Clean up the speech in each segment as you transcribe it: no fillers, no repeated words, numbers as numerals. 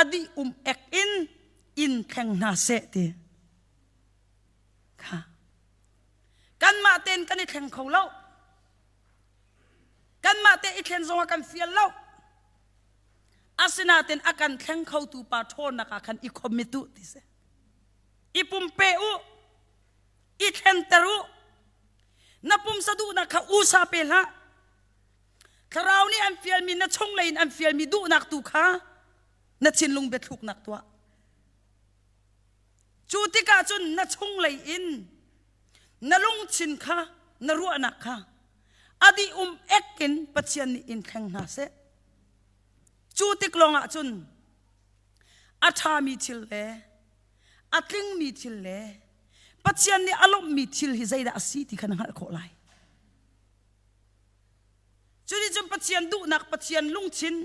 a dih um ek in in thleng hna seh ti kha kanmah tein kan i thleng kho lo kanmah te i thlen zongah kan fial lo asinain a kan thleng khotu pa ṭhawnnak ah khan i commit u ti si i pumpe u i thlenter u na pumsa duhnak kha usa pe hlah thlarau nih an fialmi na chunglei in an fialmi duhnak tu kha na thinlung biathluknak tuah cu tikah cun na chunglei in na lungthin kha na ruahnak kha a dih um ek in Pathian nih in thleng hna seh cu tik lawngah cun a ṭhami thil le a tlingmi thil le Pathian nih a lawmhmi thil hi zeidah a si ti kha na hngalh khawh lai. Cuticun Pathian duhnak, Pathian lungthin,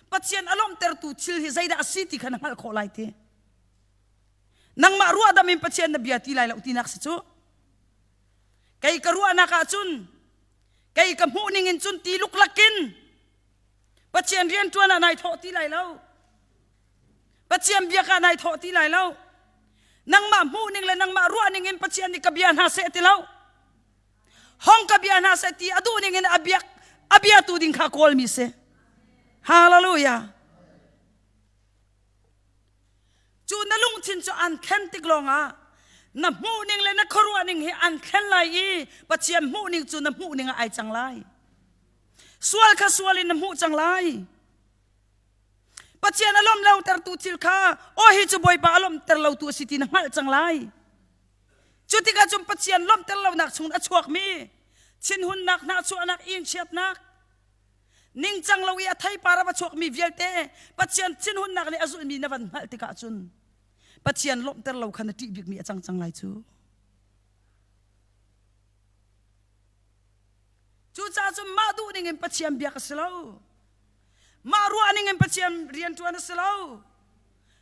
Pathian a lawmhtertu thil hi zeidah a si ti kha na hngalh khawh lai ti. Nangmah ruahdam in Pathian na bia ti lai lo tinak si cu. Kei ka ruahnak ah cun, kei ka hmuh ning in cun ti luklak in Pathian rianṭuan ah nai thawh ti lai lo. Pathian biak ah nai thawh ti lai lo. Nangmah hmuh ning le nangmah ruah ning in Pathian nih ka bia hna seh ti lo. Hong ka bia hna seh ti a duh ning in a biak a biatu ding kha kawl mi si. Hallelujah. Cu na lungthin cu an thlen tik lawngah na hmuh ning le na khuaruah ning hi an thlen lai i Pathian hmuh ning cu na hmuh ning ah ai cang lai. Sual kha sual in na hmuh cang lai. Pathian a lawmh lo tertu thil kha aw hi cu Bawipa a lawmhter lotu a si ti na hngalh cang lai. Cu tikah cun Pathian lawmhter lonak chung a chuakmi thinhunnak, hnahchuahnak, inchiatnak, ningcang lo i a theipar a va chuakmi vialte Pathian thinhunnak nih a zulhmi na van hngalh tikah cun Pathian lawmhter lo kha na ṭih bikmi a cang cang lai cu. Cucaah cun mah duh ning in Pathian biak a si lo. Mah ruah ning in Pathian rianṭuan a si lo.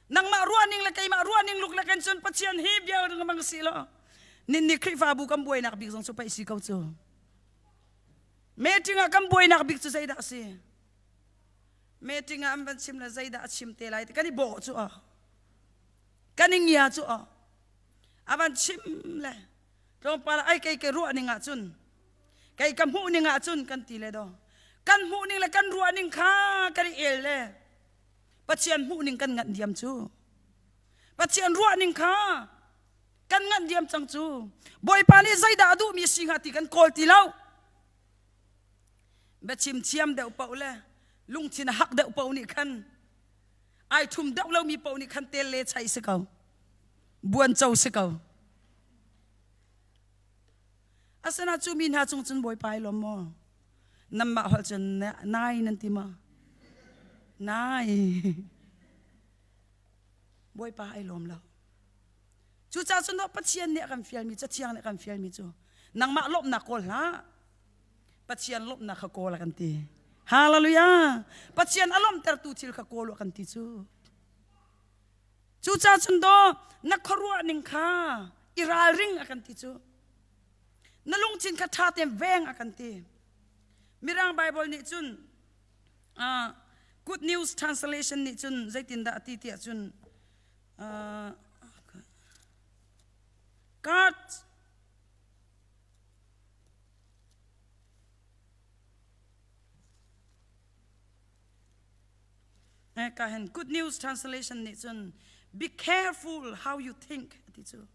Nangmah ruah ning le keimah ruah ning luk le kan cun Pathian hi bia lengmang si lo. Ninni Khrihfabu kan buainak bik zong cu paih si ko cu. Meeting ah kan buainak bik cu zeidah a si? Meeting ah an van chim le zeidah a chim te lai kan i bawh cu a. Kan i ngia cu a. A van chim le tlawmpal ai kei ke ruah ning ah cun kei ka hmuh ning ah cun kan ti le do kan hmuh ning le kan ruah ning kha kan i el le Pathian hmuh ning kan nganh diam cu Pathian ruah ning kha kan nganh diam cang cu Bawipa nih zeidah a duhmi si hnga ti kan kawl ti lo biachim thiam deuh paoh le lungthin a hak deuh paoh nih khan ai thum deuh lomi paoh nih khan tel le chai si ko buanco si ko Asana cu mi hna cung cun Bawipa ai lawm maw? Nanmah holh cun nai nan ti maw? Nai. Bawipa ai lawm lo. Cucaah cun Pathian nih a kan fialmi, Cathiang nih a kan fialmi cu nangmah lawmhnak kawl hlah. Pathian lawmhnak kha kawl a kan ti. Hallelujah! Pathian a lawmhtertu thil kha kawl a kan ti cu. Cucaah cun daw na khuaruah ning kha i ralring a kan ti cu. Na lungthin kha ṭha tein veng a kan ti. Mirang Bible nih cun uh, Good News Translation nih cun zeitindah a ti tiah cun uh, God Ka hen Good News Translation nih cun be careful how you think ti cu.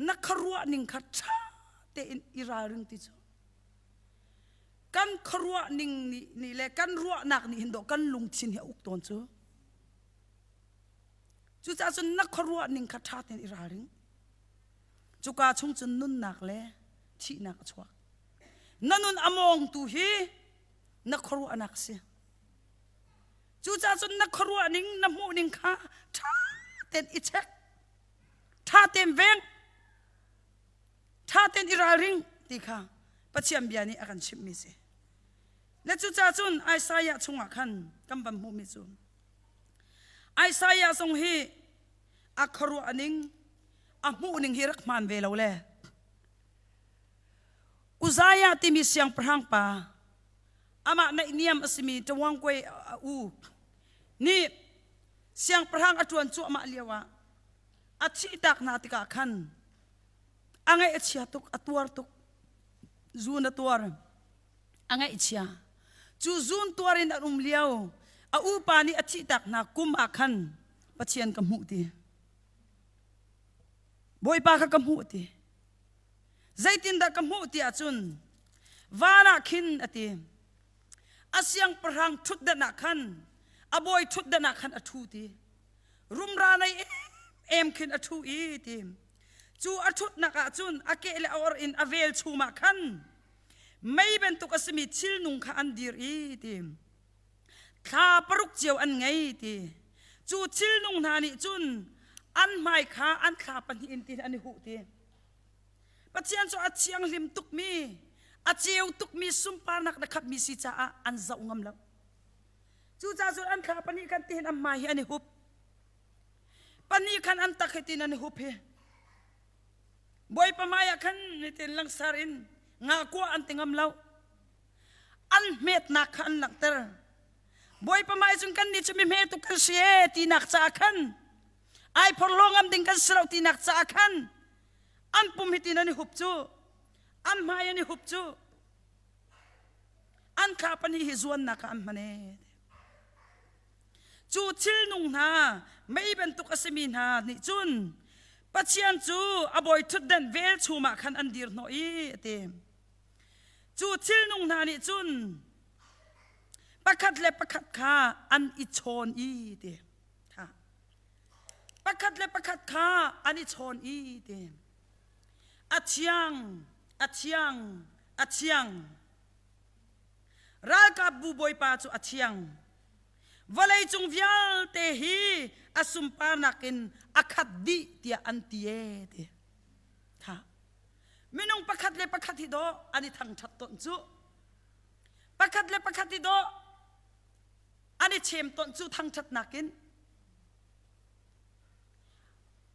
Na khuaruah ning kha ṭha tein i ralring ti cu. Kan khuaruah ning nih, nih le kan ruahnak nih hin dawh kan lungthin hi a uk tawn cu. Cucaah cun na khuaruah ning kha ṭha tein i ralring. Cuka chung cun nunnak le thihnak a chuak. Na nun a mawngtu hi na khuaruahnak a si. Cucaah cun na khuaruah ning, na hmuh ning kha ṭha tein i check, ṭha tein veng, ṭha tein i ralring ti kha Pathian bia nih a kan chimhmi si. Le cucaah cun Isaiah chungah khan kan van hmuhmi cu Isaiah zong hi a khuaruah ning, a hmuh ning hi rak hmaan ve lo le Uzziah timi siangpahrang pa amah naihniam a simi Ṭawangkuai u nih. Siangpahrang a ṭuan cuahmah lioah a thihtak hna tikah khan a ngaih a chia tuk, a tuar tuk. Zun a tuar. A ngaihchia. Cu zun tuar in an um lio a upa nih a thihtak hna kum ah khan Pathian ka hmuh ti. Bawipa kha ka hmuh ti. Zeitindah ka hmuh ti ahcun van ah khin a ti. A siangpahrang ṭhutdan ah khan a bawi ṭhutdan ah khan a ṭhu ti. Rumra nei em khin a ṭhu i ti. Cu a ṭhutnak ah cun a keh le a or in a velchum ah khan mei bantuk a simi thilnung kha an dir i ti. Thla paruk cio an ngei ti. Cu thilnung hna nih cun an hmai kha an thla pahnih in tin an i huh ti. Pathian cu a thianghlim tukmi, a ceu tukmi sunparnak na khatmi si caah an zoh ngam lo. Cucaah cun an thla pahnih khan tihin an hmai hi an i hup. Pahnih khan an tak hi tin an i hup hi. Bawipa hmai ah khan nitin langsar in nga kua an ti ngam lo. An hmetnak kha an langhter. Bawipa hmai cun kan nih cu mi hme tuk kan si ee tinak caah khan ai phorhlaw ngam ding kan si lo tinak caah khan an pum hi tin an i hup cu an hmai an i hup cu an thla pahnih hi zuannak ah an hman ee cu thilnung hna mei bantuk a simi hna nih cun Pathian cu a bawi ṭhutdan velchum ah khan an dir hnawh i a ti cu thilnung hna nih cun pakhat le pakhat kha an i chawn i ti pakhat le pakhat kha an i chawn i ti a thiang a thiang a thiang ralkapbu bawipa cu a thiang vawleicung vialte hi a sunparnak in a khat dih tiah an ti ee ti tha minung pakhat le pakhat hi dawh an i thangṭhat tawn cu pakhat le pakhat hi dawh an i chem tonh cu thangṭhatnak in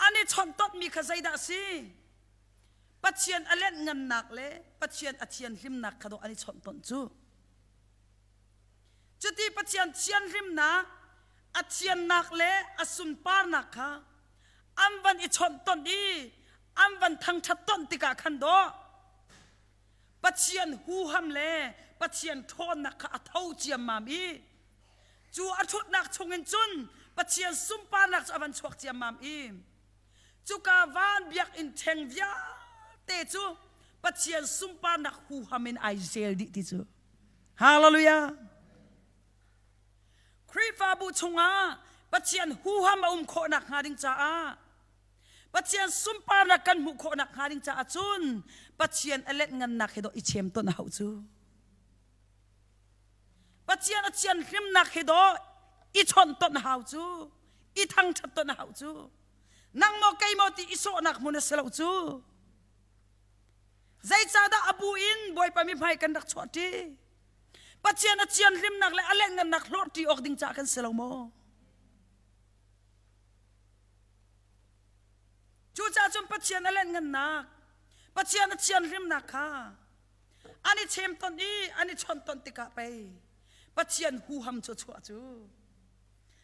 an i chawnh tonhmi kha zeidah a si Pathian a lenh ngannak le Pathian a thianhlimnak kha dawh an i chawnh tonh cu cuti Pathian thianhlimnak a thiannak le a sunparnak kha an van i chawnh tonh i an van thangṭhat tonh tikah khan dawh Pathian huham le Pathian ṭhawnnak kha a tho ciammam i cu a ṭhutnak chungin cun Pathian sunparnak cu a van chuak ciammam i cuka van biakinn ṭheng vialte cu Pathian sunparnak huham in ai zel dih ti cu Hallelujah Khrihfabu chungah Pathian huham a um khawh nakhnga ding caah Pathian sunparnak kan hmuh khawh nakhnga ding caah cun Pathian a let ngannak hi dawh i chem ton a hauh cu. Pathian a thianhlimnak hi dawh i chawnh ton a hau cu, i thangṭhat ton a hau cu. Nang maw kei maw ti i sawhnak hmun a si lo cu. Zeicahdah a bu in Bawipa mithmai kan rak chuahṭi? Pathian a thianhlimnak le a lengngannak hlorhṭi awk ding caah kan si lo maw? Cucaah cun Pathian a lenhngannak, Pathian a thianhlimnak kha an i chemtonh i an i chawnhtonh tikah pei Pathian huham cu a chuah cu.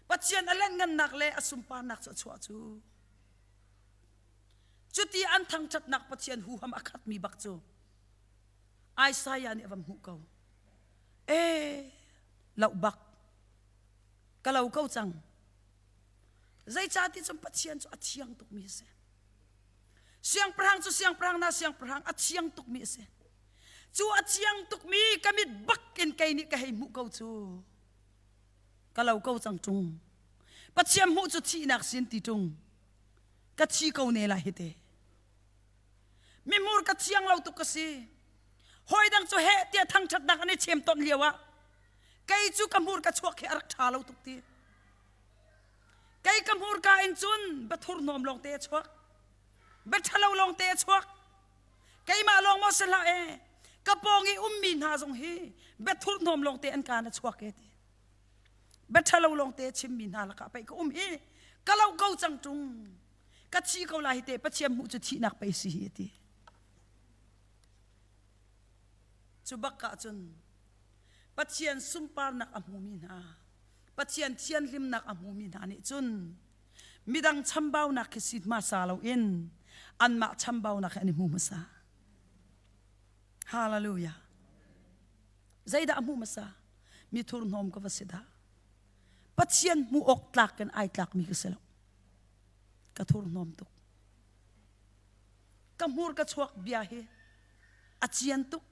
Pathian a lenhngannak le a sunparnak cu a chuah cu. Cuti an thangṭhatnak Pathian huham a khatmi bak cu Isaiah nih a van hmuh ko. Ee, loh bak, ka lo ko cang. Zeicahti cun Pathian cu a thiang tukmi a si. Siangpahrang cu siangpahrang na siangpahrang a thiang tukmi a si. Cu a thiang tukmi ka mit bak in kei nih ka hei hmuh ko cu. Ka lo ko cang ṭung. Pathian hmuh cu thihnak sin ti ṭung. Ka thi ko ne lai hi te. Mihmur ka thiang lo tuk ka si. Hawi dang cu heh tiah thangṭhatnak an i chem ton lio ah kei cu ka hmur ka chuak hi a rak ṭha lo tuk ti. Kei ka hmurka in cun biathur hnawm lawngte a chuak. Bia ṭhalo lawngte a chuak. Keimah lawng maw si hlah ee. Ka pawng i ummi hna zong hi biathur hnawm lawngte an kaan a chuak e ti. Bia ṭhalo lawngte a chimmi hna lakah pei ka um hi. Ka lo ko cang ṭung. Ka thi ko lai hi te Pathian hmuh cu thihnak pei si hi a ti. Cu bak ah cun Pathian sunparnak a hmumi hna. Pathian thianhlimnak a hmumi hna nih cun midang chambaunak khi si hmasa loin anmah chambaunak hi an i hmu hmasa. Hallelujah. Zeidah a hmuh hmasa? Mi thurhnawm ka va si dah. Pathian hmuh awk tlak in ai tlakmi ka si lo. Ka thurhnawm tuk. Ka hmur ka chuak bia hi a cian tuk.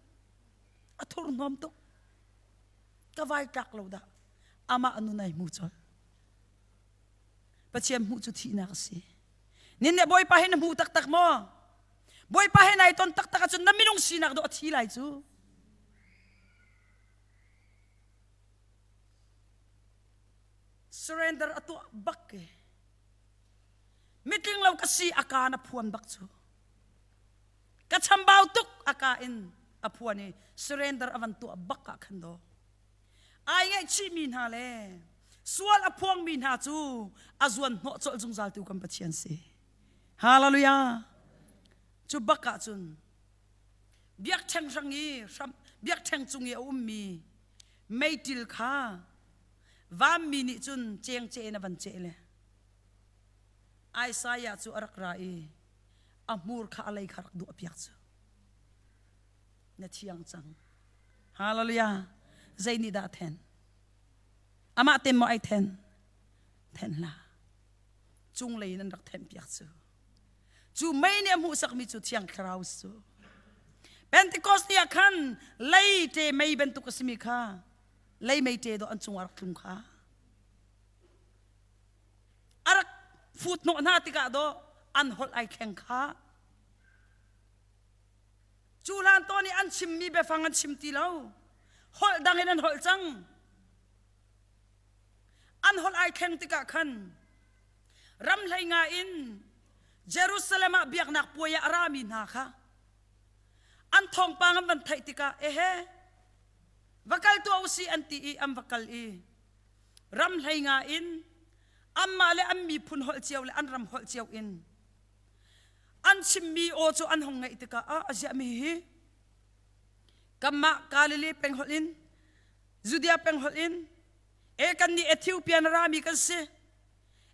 A thurhnawm tuk. Ka vai tlak lo dah. Amah nun ai hmu colh. Pathian hmuh cu thihnak a si. Nin le Bawipa hi na hmu taktak maw? Bawipa he nai ton taktak ahcun na minung sinak dawh a thi lai cu. Surrender a tuah bak ke. Mitling lo ka si a ka na phuan bak cu. Ka chambau tuk a ka in a phuan i surrender a van tuah bak ah khan daw. Ai ngaihchihmi hna le sual a phuangmi hna cu a zuan hnawh colh zungzal tu kan Pathian si. Hallelujah. Cu bak ah cun biakṭheng hrang i biakṭheng cung i a ummi meiṭil kha vanmi nih cun cengce in a van ceh le Isaiah cu a rak ra i a hmur kha a lei kha rak duahpiak cu na thiang cang. Hallelujah. Zei nih dah a then? Amah ten maw ai then? Then hlah. Cunglei in an rak thenhpiak cu. Cu mei nih a hmuhsakmi cu Thiang Thlarau cu. Pentecost ni ah khan lei ṭe mei bantuk a simi kha lei mei ṭe dawh an cungah rak tlung kha. A rak fut hnawh hna tikah dawh an holh ai thleng kha. Cu hlan tawn i an chimmi biafang an chim ti lo. Holh dang in an holh cang. An holh ai thleng tikah khan ram hlei nga in Jerusalem ah biaknak puai ah a rami hna kha an thawngpang an van theih tikah ehe va kal tuah usih an ti i an va kal i ram hlei nga in anmah le an miphun holh cio le an ram holh cio in an chimmi aw cu an hong ngaih tikah ah a ziahmi hi kanmah Galilee peng holh in Judea peng holh in e kan nih Ethiopia na rami kan si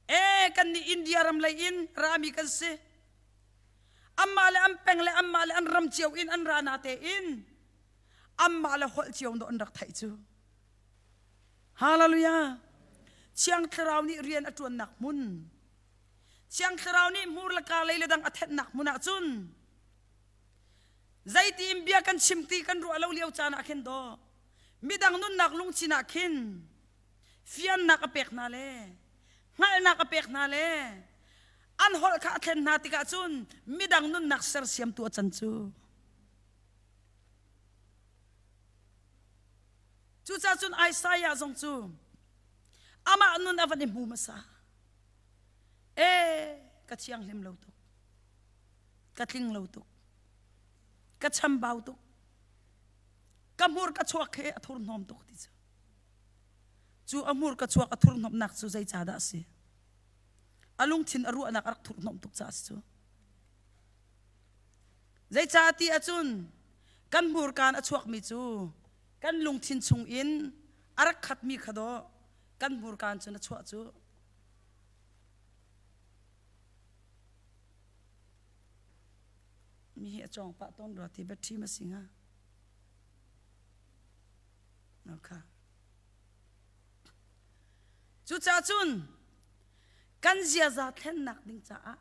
e kan nih India ram lei in rami kan si anmah le an peng le anmah le an ram cio in an ra na te in anmah le holh cio an rak theih cu Hallelujah Thiang Thlarau nih rian a ṭuannak hmun Thiang Thlarau nih hmur le kaa lei le dang a thenhnak hmun ah cun zeiti in bia kan chim ti kan ruah lo lio caan ah khin daw midang nunnak lungthin ah khin fiannak a pek hna le hngalhnak a pek hna le an holh kha a thlen hna tikah cun midang nunnak sersiamtu a can cu. Cucaah cun Isaiah zong cu amah nun a van i hmu hmasa. E ka thianghlim lo tuk. Ka tling lo tuk. Ka chambau tuk. Ka hmur ka chuak he a thurhnawm tuk ti cu. Cu a hmur ka chuak a thurhnawmhnak cu zeicahdah a si? A lungthin a ruahnak a rak thurhnawmh tuk caah a si cu. Zeicah ti ahcun kan hmurkaan a chuakmi cu kan lungthin chung in a rak khatmi kha dawh kan hmurkaan cun a chuah cu. Mi hi a cawng pah tawn rua ti battery ma si hnga. Okay. Cucaah cun kan ziaza thlennak ding caah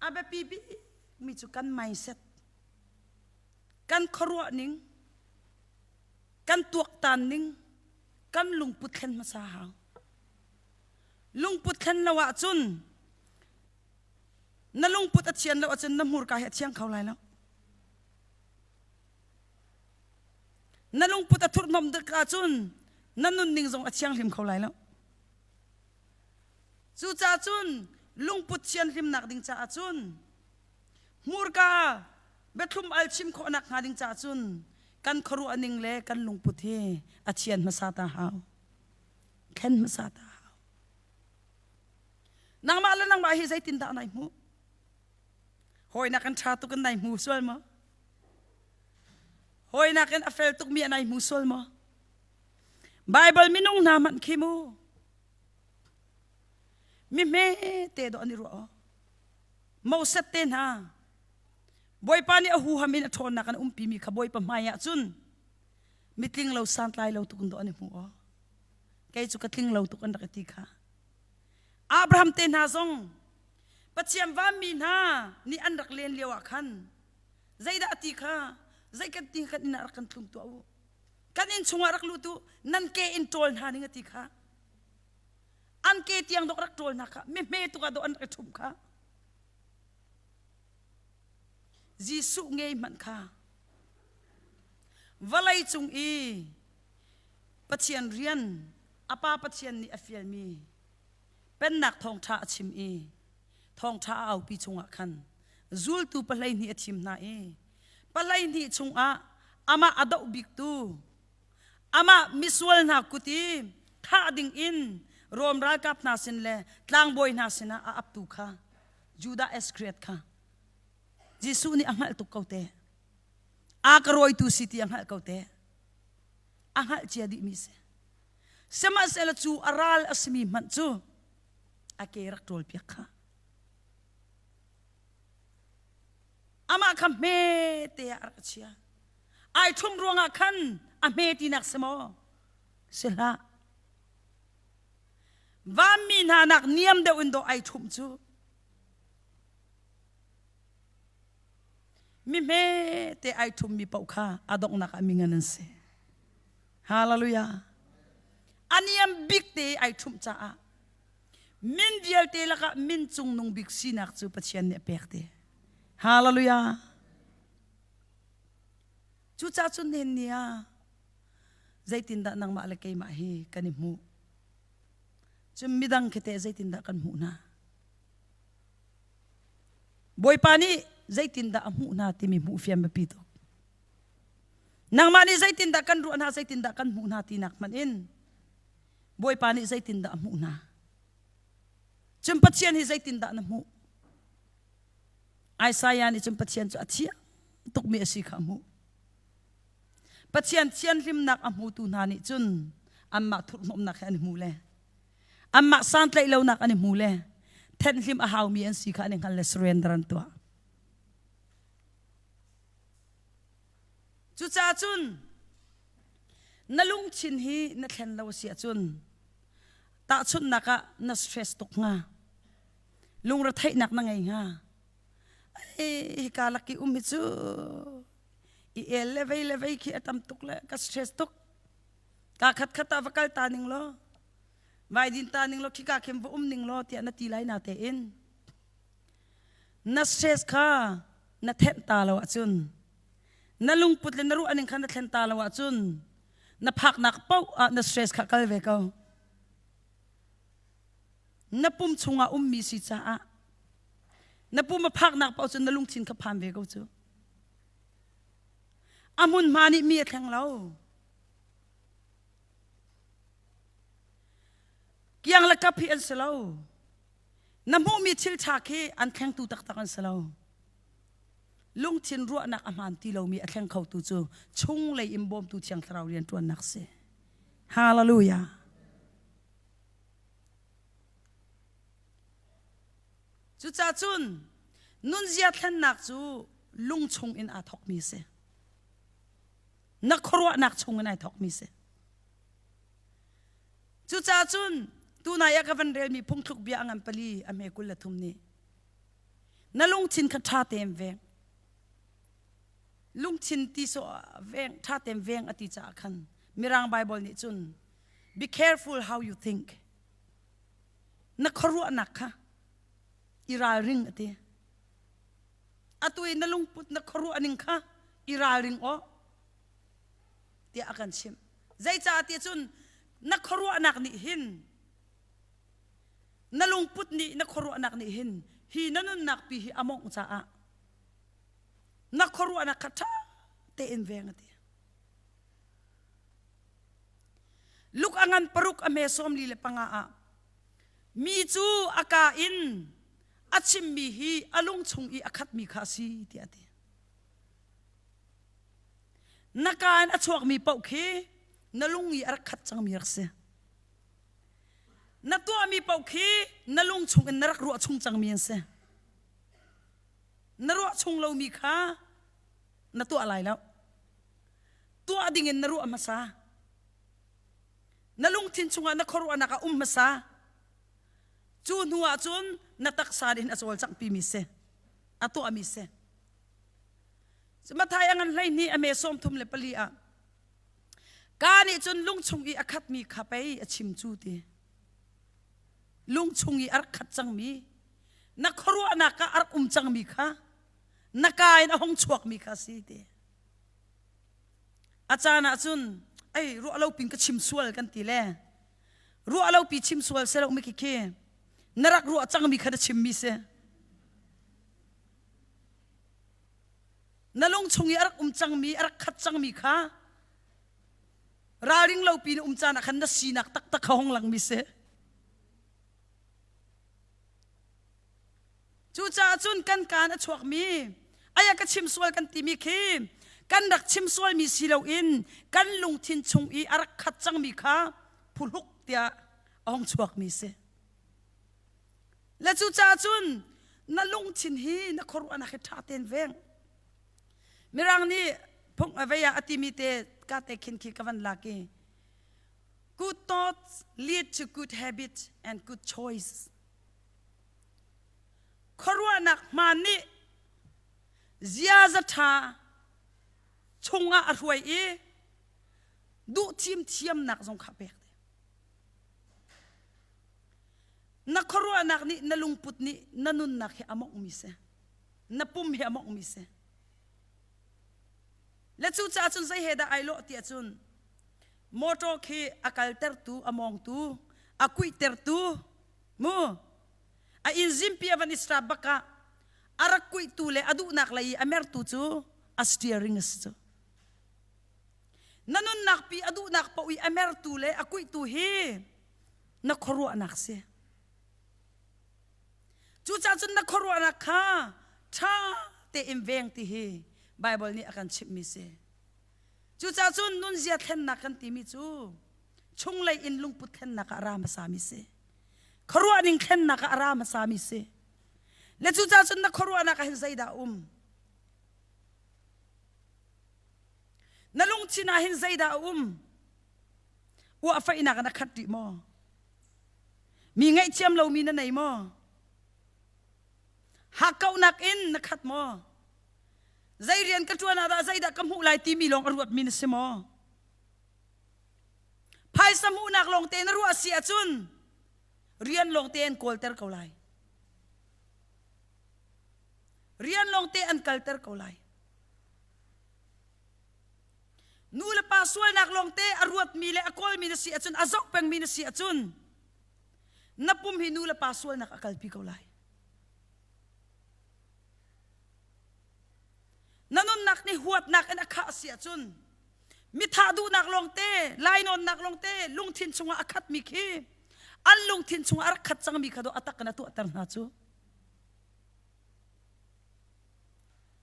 a biapi bikmi cu kan mindset, kan khuaruah ning, kan tuaktan ning, kan lungput thlen hmasa hau. Lungput thlen lo ahcun na lungput a thian lo ahcun na hmurka hi a thiang kho lai lo. Na lungput a thurhnom tuk ahcun na nunning zong a thianghlim kho lai lo. Cucaah cun lungput thianhlimnak ding caah cun hmurka biathlum al chim khawhnak hnga ding caah cun kan khuaruah ning le kan lungput hi a thian hmasa ta hau. Thlen hmasa ta hau. Nangmah le nangmah hi zeitindah nai hmuh? Hawinak in ṭha tuk in nai hmu sual maw? Hawinak in a fel tukmi a nai hmu sual maw? Baibal minung hna hmanh khi mu mi hme te dawh an i ruah aw. Moses te hna Bawipa nih a huham in a ṭhawnnak an umpimi kha Bawipa hmai ah cun mitling lo santlai lo tuk in dawh an i hmu aw. Kei cu ka tling lo tuk an rak i ti kha. Abraham te hna zong Pathian vanmi hna nih an rak len lio ah khan zeidah a ti kha zei kan ti kan inn ah rak kan tlung tuah u kan inn chungah rak lut u nan ke in ṭawl hna ning a ti kha an ke tiang dok rak ṭawl hna kha mi hme tuk ah dawh an rak i ṭhumh kha Jesuh ngei hmanh kha vawlei cung i Pathian rian a Pa Pathian nih a fialmi Pennak thawngṭha a chim i thawngṭha a aupi chungah khan zultu pahleihnih a thim hna i pahleihnih chungah amah a doh biktu amah misual hna kut i thah dingin Rom ralkap hna sin le tlangbawi hna sinah a aptu kha Judah Iskariot kha Jesuh nih a hngalh tuk ko te. A ka rawitu si ti a hngalh ko te. A hngalh cia dihmi si. Sihmanhsehlaw cu a ral a simi hmanh cu a ke rak ṭawlpiak kha. Amah kha hme te ah a rak chia. Ai ṭhum ruangah khan a hme tinak si maw? Si hlah. Vanmi hna nak niam deuh in dawh ai ṭhumh cu. Mi hme te ai ṭhummi paoh kha a donghnak ah mi ngan an si. Hallelujah. A niam bik te ai ṭhumh caah min vialte lakah min cungnung bik sinak cu Pathian nih a pek te. Hallelujah. Cucaah cun nihin ni ah zeitindah nangmah le keimah hi kan i hmuh? Cun midang khi teh zeitindah kan hmuh hna? Bawipa nih zeitindah a hmuh hna timi hmuh fian biapi tuk. Nangmah nih zeitindah kan ruah hna, zeitindah kan hmuh hna tinak hmanh in Bawipa nih zeitindah a hmuh hna? Cun Pathian hi zeitindah na hmuh? Isaiah nih cun Pathian cu a thiang tukmi a si kha a hmuh. Pathian thianhlimnak a hmutu hna nih cun anmah thurhhnawmnak he an i hmu le anmah santlaih lonak an i hmu le thenhlim a haumi an si kha an i hngal le surrender an tuah. Cucaah cun na lungthin hi na thlen lo a si ahcun tahchunhnak ah na stress tuk hnga lungretheihnak na ngei hnga hika lak i um hi cu i el le vei le vei khi a tam tuk le ka stress tuk ka khat khat ah va kal ta ning law vai din ta ning law khika khin va um ning law tiah na ti lai na tein na stress kha na thenh ta lo ahcun na lungput le na ruah ning kha na thlen ta lo ahcun na phaknak paoh ah na stress kha kal ve ko na pum chungah ummi si caah na pum a phaknak paoh cun na lungthin kha phan ve ko cu a hmunhma nih mi a thleng lo kiang le kap hi an si lo na hmuhmi thil ṭha khi an thlengtu taktak an si lo lungthin ruahnak a hmaan ti lomi a thleng khotu cu chunglei in bawmtu thiang thlarau rian ṭuannak si hallelujah Cucaah cun nunzia thlennak cu lung chung in aa thawkmi a si. Na khuaruahnak chung in ai thawkmi a si. Cucaah cun tunai ah ka van relmi phungthluk bia a ngan pali a hme 23 nih na lungthin kha ṭha tein veng. Lungthin ti sawh veng ṭha tein veng a ti caah khan Mirang Bible nih cun be careful how you think. Na khuaruahnak kha i ralring a ti. Atu i na lungput na khuaruah ning kha i ralring aw tiah a kan chimh. Zeicah tiah cun na khuaruahnak nih hin na lungput nih na khuaruahnak nih hin hi na nunnak pi hi a mawngh caah na khuaruahnak kha ṭha tein veng a ti. Luk a ngan paruk a hme 45 ah mi cu a ka in a chimmi hi a lung chung i a khatmi kha a si tiah a ti. Na ka in a chuakmi paoh khi Na lung i a rak khat cangmi rak si. Na tuahmi paoh khi na lung chung in na rak ruah chung cangmi an si. Na ruah chung lomi kha na tuah lai lo. Tuah ding in na ruah hmasa. Na lungthin chungah na khuaruahnak ah um hmasa. Cu hnu ah cun na taksa nih hin a cawlcanghpimi si. A tuahmi si. Mathai a ngan 12 a me 34 ah ka nih cun lungchung i a khatmi kha pei a chim cu ti. Lungchung i a rak khat cangmi na khuaruahnak ah a rak um cangmi kha na ka in a hung chuakmi kha si ti. A caan ah cun ei ruah lo pin ka chim sual kan ti le ruah lo pi chim sual se lo mi khi khi na rak ruah cangmi kha na chimmi si. Na lung chung i a rak um cangmi a rak khat cangmi kha ralring lo pi na um caan ah khan na sinak taktak kha hong langmi si. Cucaah cun kan kaan a chuakmi aya ka chim sual kan timi khi kan rak chim sualmi si loin kan lungthin chung i a rak khat cangmi kha phuhluk tiah a hong chuakmi si. Le cucaah cun na lungthin hi na khuaruahnak hi ṭha tein veng. Mirang nih phung a vei ah a timi te ka te khin khi ka van lak i good thoughts lead to good habits and good choice. Khuaruahnak hmaan nih ziaza ṭha chungah a hruai i duhthim thiamnak zong kha pek. Na khuaruahnak nih na lungput nih na nunnak hi a monghmi si. Na pum hi a monghmi si. Le cucaah cun zei he dah ai lawh ti ahcun motor khi a kaltertu a mawngtu a kuihtertu mu a engine pi a van i start bak ah a rak kuihtu le a duhnak lei i a mertu cu a steering a si cu. Na nunnak pi a duhnak paoh i a mertu le a kuihtu hi na khuaruahnak si. Cucaah cun na khuaruahnak kha ṭha tein veng ti hi Baibal nih a kan chimhmi si. Cucaah cun nunzia thlennak kan timi cu chunglei in lungput thlennak ah a ra hmasami si. Khuaruahning thlennak ah a ra hmasami si. Le cucaah cun na khuaruahnak ah hin zeidah a um? Na lungthin ah hin zeidah a um? Uah faihnak in a khat rih maw? Mi ngaihthiam lomi na nei maw? Hakkauhnak in na khat maw? Zei rian ka ṭuan ah dah zeidah ka hmuh lai timi lawng a ruatmi na si maw? Phaisa hmuhnak lawngte na ruah si ahcun rian lawngte an kawlter ko lai. Rian lawngte an kalter ko lai. Nu le pa sualnak lawngte a ruatmi le a kawlmi na si ahcun a zoh pengmi na si ahcun na pum hi nu le pa sualnak a kalpi ko lai. Na nunnak nih huatnak in a khah si ahcun mithah duhnak lawngte, lainawnnak lawngte lungthin chungah a khatmi khi an lungthin chungah a rak khat cangmi kha dawh a tak in a tuahter hna cu.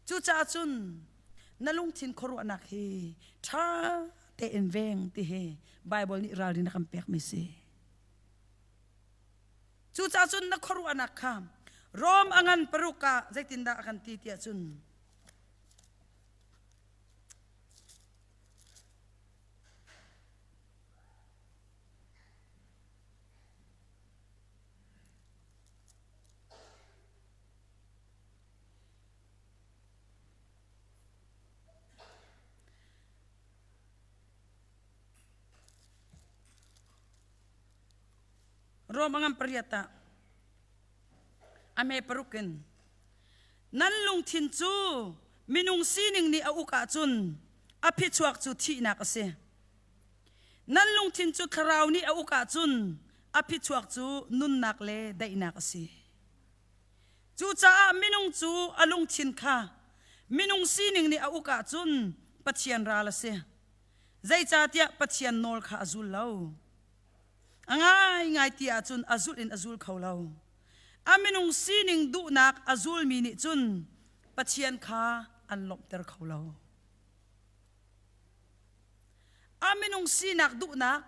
Cucaah cun na lungthin khuaruahnak hi ṭha tein veng ti hi Baibal nih ralrin a kan pekmi si. Cucaah cun na khuaruahnak kha Rom a ngan paruk ah zeitindah a kan ti tiah cun Rom a ngan pariat ah a hme paruk in nan lungthin cu minung sining nih a uk ahcun a phichuak cu thihnak a si. Nan lungthin cu thlarau nih a uk ahcun a phichuak cu nunnak le daihnak a si. Cucaah minung cu a lungthin kha minung sining nih a uk ahcun Pathian ral a si. Zeicahtiah Pathian nawl kha a zul lo. A ngaingai ti ahcun a zulh in a zul kho lo. A minung sining duhnak a zulmi nih cun Pathian kha an lawmhter kho lo. A minung sinak duhnak,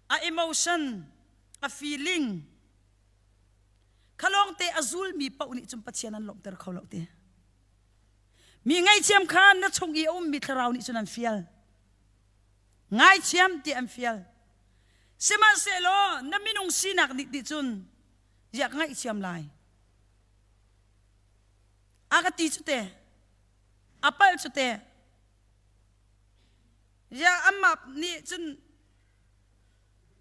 a emotion, a feeling kha lawngte a zulmi paoh nih cun Pathian an lawmhter kho lo ti. Mi ngaihthiam kha na chung i a ummi thlarau nih cun an fial. Ngaithiam ti an fial. Sihmanhsehlaw na minung sinak nih ti cun ziah ka ngaihthiam lai. A ka ti cu te. A palh cu te. Ziah amah nih cun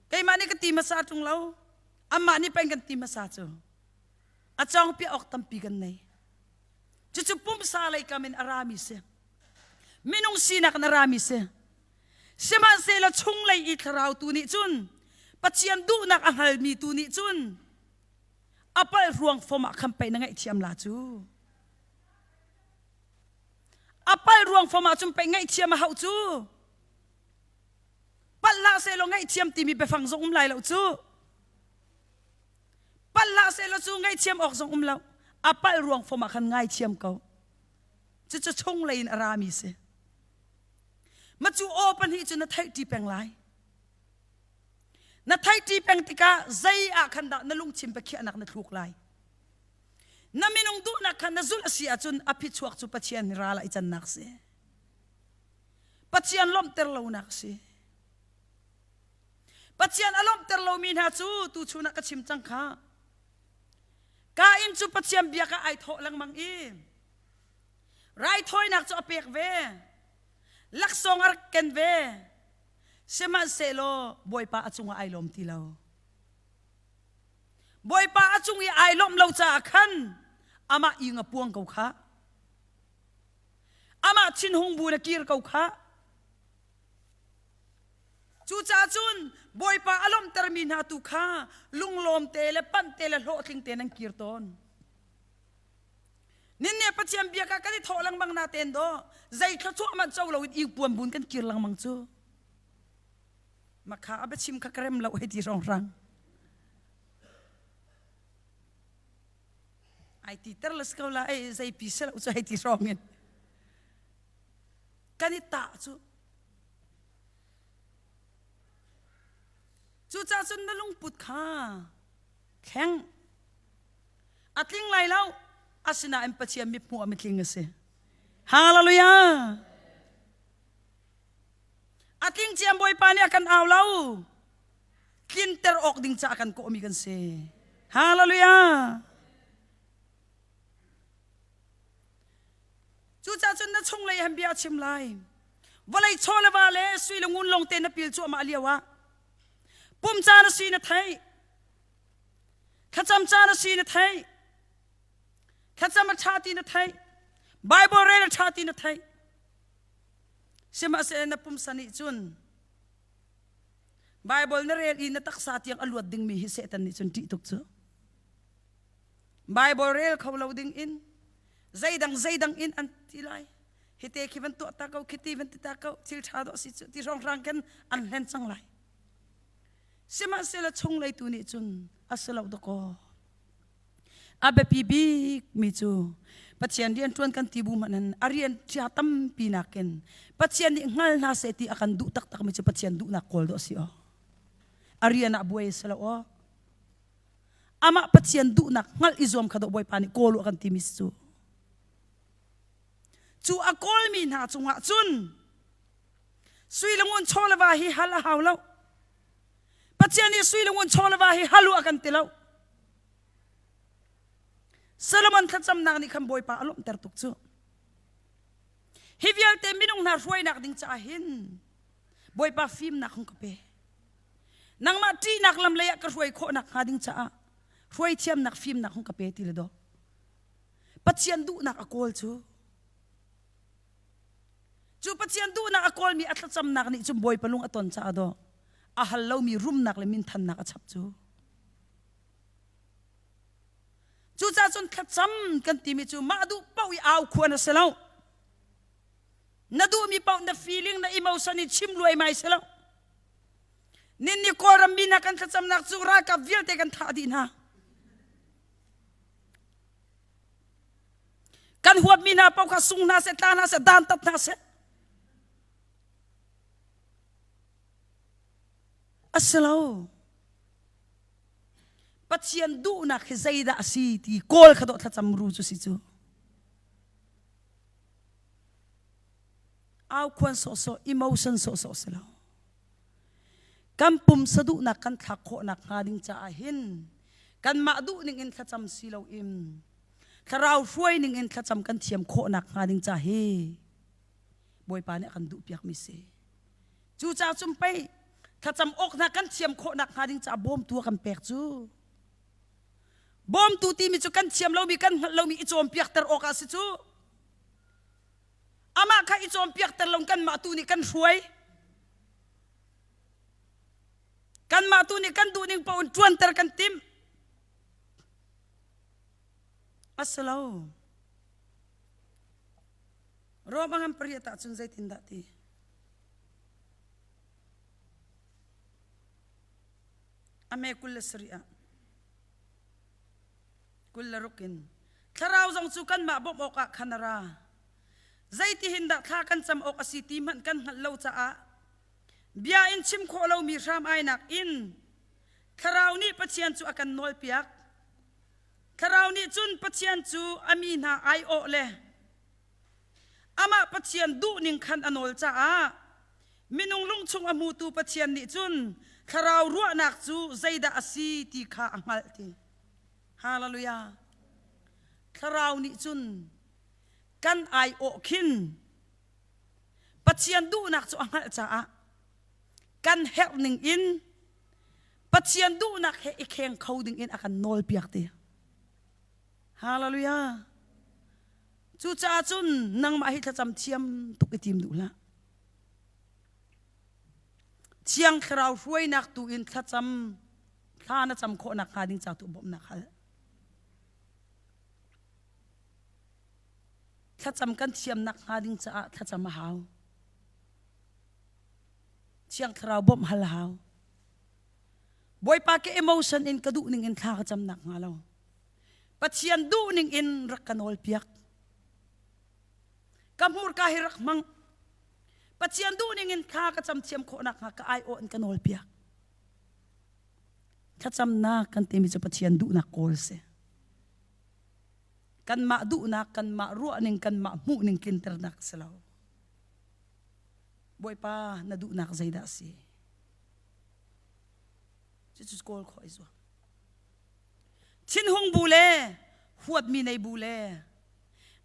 keimah nih ka ti hmasa ṭung lo. Amah nih peng kan ti hmasa cu. A cawngpiah awk tampi kan nei. Cucu pumsa lei kam in a rami si. Minung sinak in a rami si. Sihmanhsehlaw chunglei i thlarau tu nih cun Pathian duhnak a hngalmi tu nih cun a palh ruang fom ah khan pei na ngaihthiam la cu. A palh ruang fom ah cun pei ngaihthiam a hauh cu. Palh hlah sehlaw ngaihthiam timi biafang zong um lai lo cu. Palh hlah sehlaw cu ngaihthiam awk zong um lo. A palh ruang fom ah khan ngaithiam ko. Cucu chunglei in a rami si. Ma cu aw pahnih cu na theihṭi peng lai. Na theihṭi peng tikah zei ah khan dah na lungthin biakhiahnak na thluk lai. Na minung duhnak kha na zulh a si ahcun a phichuak cu Pathian ral ah i cannak si. Pathian lawmhter lonak a si. Pathian a lawmhter lomi hna cu tuchun ah ka chim cang kha. Kain cu Pathian biak ah ai thawh lengmang i raithawinak cu a pek ve. Laksawng a rak ken ve. Sihmanhsehlaw Bawipa a cungah ai lawm ti lo. Bawipa a cung i ai lawmh lo caah khan amah ing a puang ko kha. Amah thinhung bu na kir ko kha. Cucaah cun Bawipa a lawmhtermi hna tu kha lunglawm te le panh te le hlawhtling te nan kir tawn. Ninne Pathian biak ah kan i thawh lengmang na ten do zei thluachuah man co loin ingpuan bun kan kir lengmang cu. Makha a biachim kha ka rem lo hei ti hrawnghrang. Ai ti ter las ko la ei zei pi se lo cu hei ti hrawng in. Kan i tah cu Cucaah cun na lungput kha thleng. A tling lai lo. Asinain Pathian mithmuh ah mitling a si. Hallelujah! A tling ciam Bawipa nih a kan au lo. Tlinter awk ding caah kan kawhmi kan si. Hallelujah! Cucaah cun na chunglei han bia a chim lai. Vawlei chaw le va le sui le ngun lawng te na pil cuahmah lio ah pum caan a si na theih. Thlacam caan a si na theih. Thlacam a ṭha ti na theih. Bible rel a ṭha ti na theih. Sihmanhsehlaw na pumsa nih cun Bible na rel i na taksa tiang a luat dingmi hi Satan nih cun ṭih tuk cu. Bible rel kho lo ding in zeidang zeidang in an ti lai hite khi van tuah ta ko khiti van ti ta ko thil ṭha dawh si cu ti hrawnghrang khin an hlen cang lai sihmanhsehlaw chunglei tu nih cun a si lo dakaw a biapi bik mi cu Pathian rian ṭuan kan ti bu hmanh in a rian ṭia tampi nakin Pathian nih hngal hna seh ti a kan duh taktak mi cu Pathian duhnak kawl dawh si aw a rian ah buai si lo aw amah Pathian duhnak hngalh i zuam kha dawh Bawipa nih kawl u a kan timi si cu. Cu a kawlmi hna cungah cun sui le ngun chaw le va hi hal a hau lo. Pathian nih sui le ngun chaw le va hi hal u a kan ti lo. Solomon thlacamnak nih khan Bawipa a lawmhter tuk cu. Hi vialte minung hna hruainak ding caah hin Bawipa fimnak hung ka pe. Nangmah ṭihnak lam lei ah ka hruai khawh nakhnga ding caah hruai thiamnak fimnak hung ka pe ti le daw. Pathian duhnak a kawl cu. Cu Pathian duhnak a kawlmi a thlacamnak nih cun Bawipa lung a ton caah daw a hal lomi rumnak le minthannak a chap cu. Cucaah cun thlacam kan timi cu mah duh paoh i au khuan a si lo. Na duhmi paoh na feeling na emotion in chim luaimai si lo. Ninni Kawlram mi hna kan thlacamnak cu ralkap vialte kan thah dih hna. Kan huatmi hna paoh kha sung hna seh, tla hna seh, dantat hna seh. A si lo. Pathian duhnak hi zeidah a si ti kawl kha dawh thlacam ru cu si cu. Aukhuan sawhsawh, emotion sawhsawh si lo. Kan pumsa duhnak kan thlak khawhnak hnga ding caah hin kanmah duh ning in thlacam si loin thlarau hruai ning in thlacam kan thiam khawhnak hnga ding ca hi Bawipa nih a kan duhpiakmi si. Cucaah cun pei thlacam awk hna kan thiam khawhnak hnga ding caah bawmtu a kan pek cu. Bawmtu timi cu kan thiam lomi kan hngalh lomi i cawnpiakter awk ah si cu. Amah kha i cawnpiakter lo kanmah tu nih kan hruai. Kanmah tu nih kan duhning paoh in ṭuanter kan timh. A si lo. Rom a ngan pariat ahcun zeitindah ti? A me 27 ah 26 in thlarau zong cu kanmah bawmh awkah khan a ra. Zeitihin dah thla kan cam awk a si ti hmanh kan hngalh lo caah bia in chim khawh lomi hram ainak in thlarau nih Pathian cu a kan nawlpiak. Thlarau nih cun Pathian cu a mi hna aiawh le amah Pathian duhning khan a nawl caah minung lungchung a hmutu Pathian nih cun thlarau ruahnak cu zeidah a si ti kha a hngalh ti. Hallelujah. Thlarau nih cun kan aiawh khin Pathian duhnak cu a hngalh caah kan herh ning in Pathian duhnak he i kheng kho ding in a kan nawlpiak ti. Hallelujah. Cucaah cun nangmah hi thlacam thiam tuk i tim duh hlah. Thiang Thlarau hruainak tu in thlacam thla na cam khawhnak hnga ding ca tu bawmhnak hal. Thlacam kan thiamnak hnga ding caah thlacam a hau. Thiang Thlarau bawmh hal a hau. Bawipa ke emotion in ka duh ning in thla ka cam nak hnga lo. Pathian duh ning in rak ka nawl piak. Ka hmurka hi rak hmang. Pathian duh ning in thla ka cam thiam khawh nak hnga ka aiawh in ka nawl piak. Thlacamnak kan timi cu Pathian duhnak kawl si. Kanmah duhnak, kanmah ruahning, kanmah hmuhning tlinternak si lo. Bawipa na duhnak zeidah a si? Cucu kawl khawh i zuam. Thinhung bu le huatmi nei bu le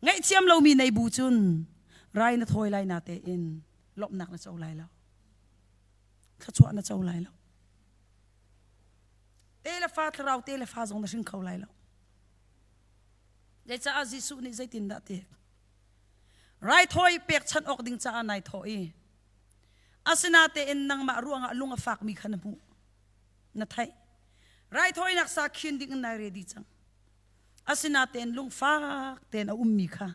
ngaihthiam lomi nei bu cun rai na thawi lai na tein lawmhnak na co lai lo. Thluachuah na co lai lo. Te le fa thlarau te le fa zong na hring kho lai lo. Zeicah Jesuh nih zeitindah ti? Raithawi pekchanh awk ding caah nai thawh i asinatein nangmah ruangah lung a fakmi kha na hmuh na theih. Raithawinak sa khin ding in nai ready cang. Asinatein lungfak tein a ummi kha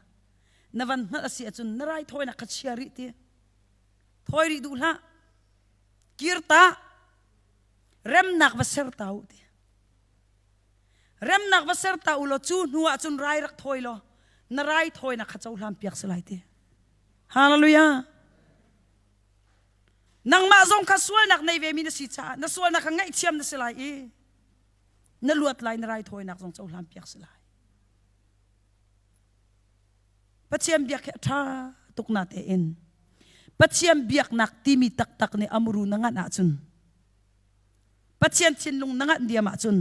na van hngalh a si ahcun na raithawinak kha chia rih ti. Thawi rih duh hlah. Kir ta. Remnak va ser ta u ti. Remnak va ser ta u law cu hnu ah cun rai rak thawi law na rai thawinak kha cohlan piak si lai ti. Hallelujah. Nangmah zong kha sualnak nei ve mi na si caah na sualnak kha ngaihthiam na si lai i na luat lai na rai thawinak zong cohlan piak si lai. Pathian biak hi a ṭha tuk na tein Pathian biaknak timi taktak nih amuru na nganh ahcun Pathian thinlung na nganh diam ahcun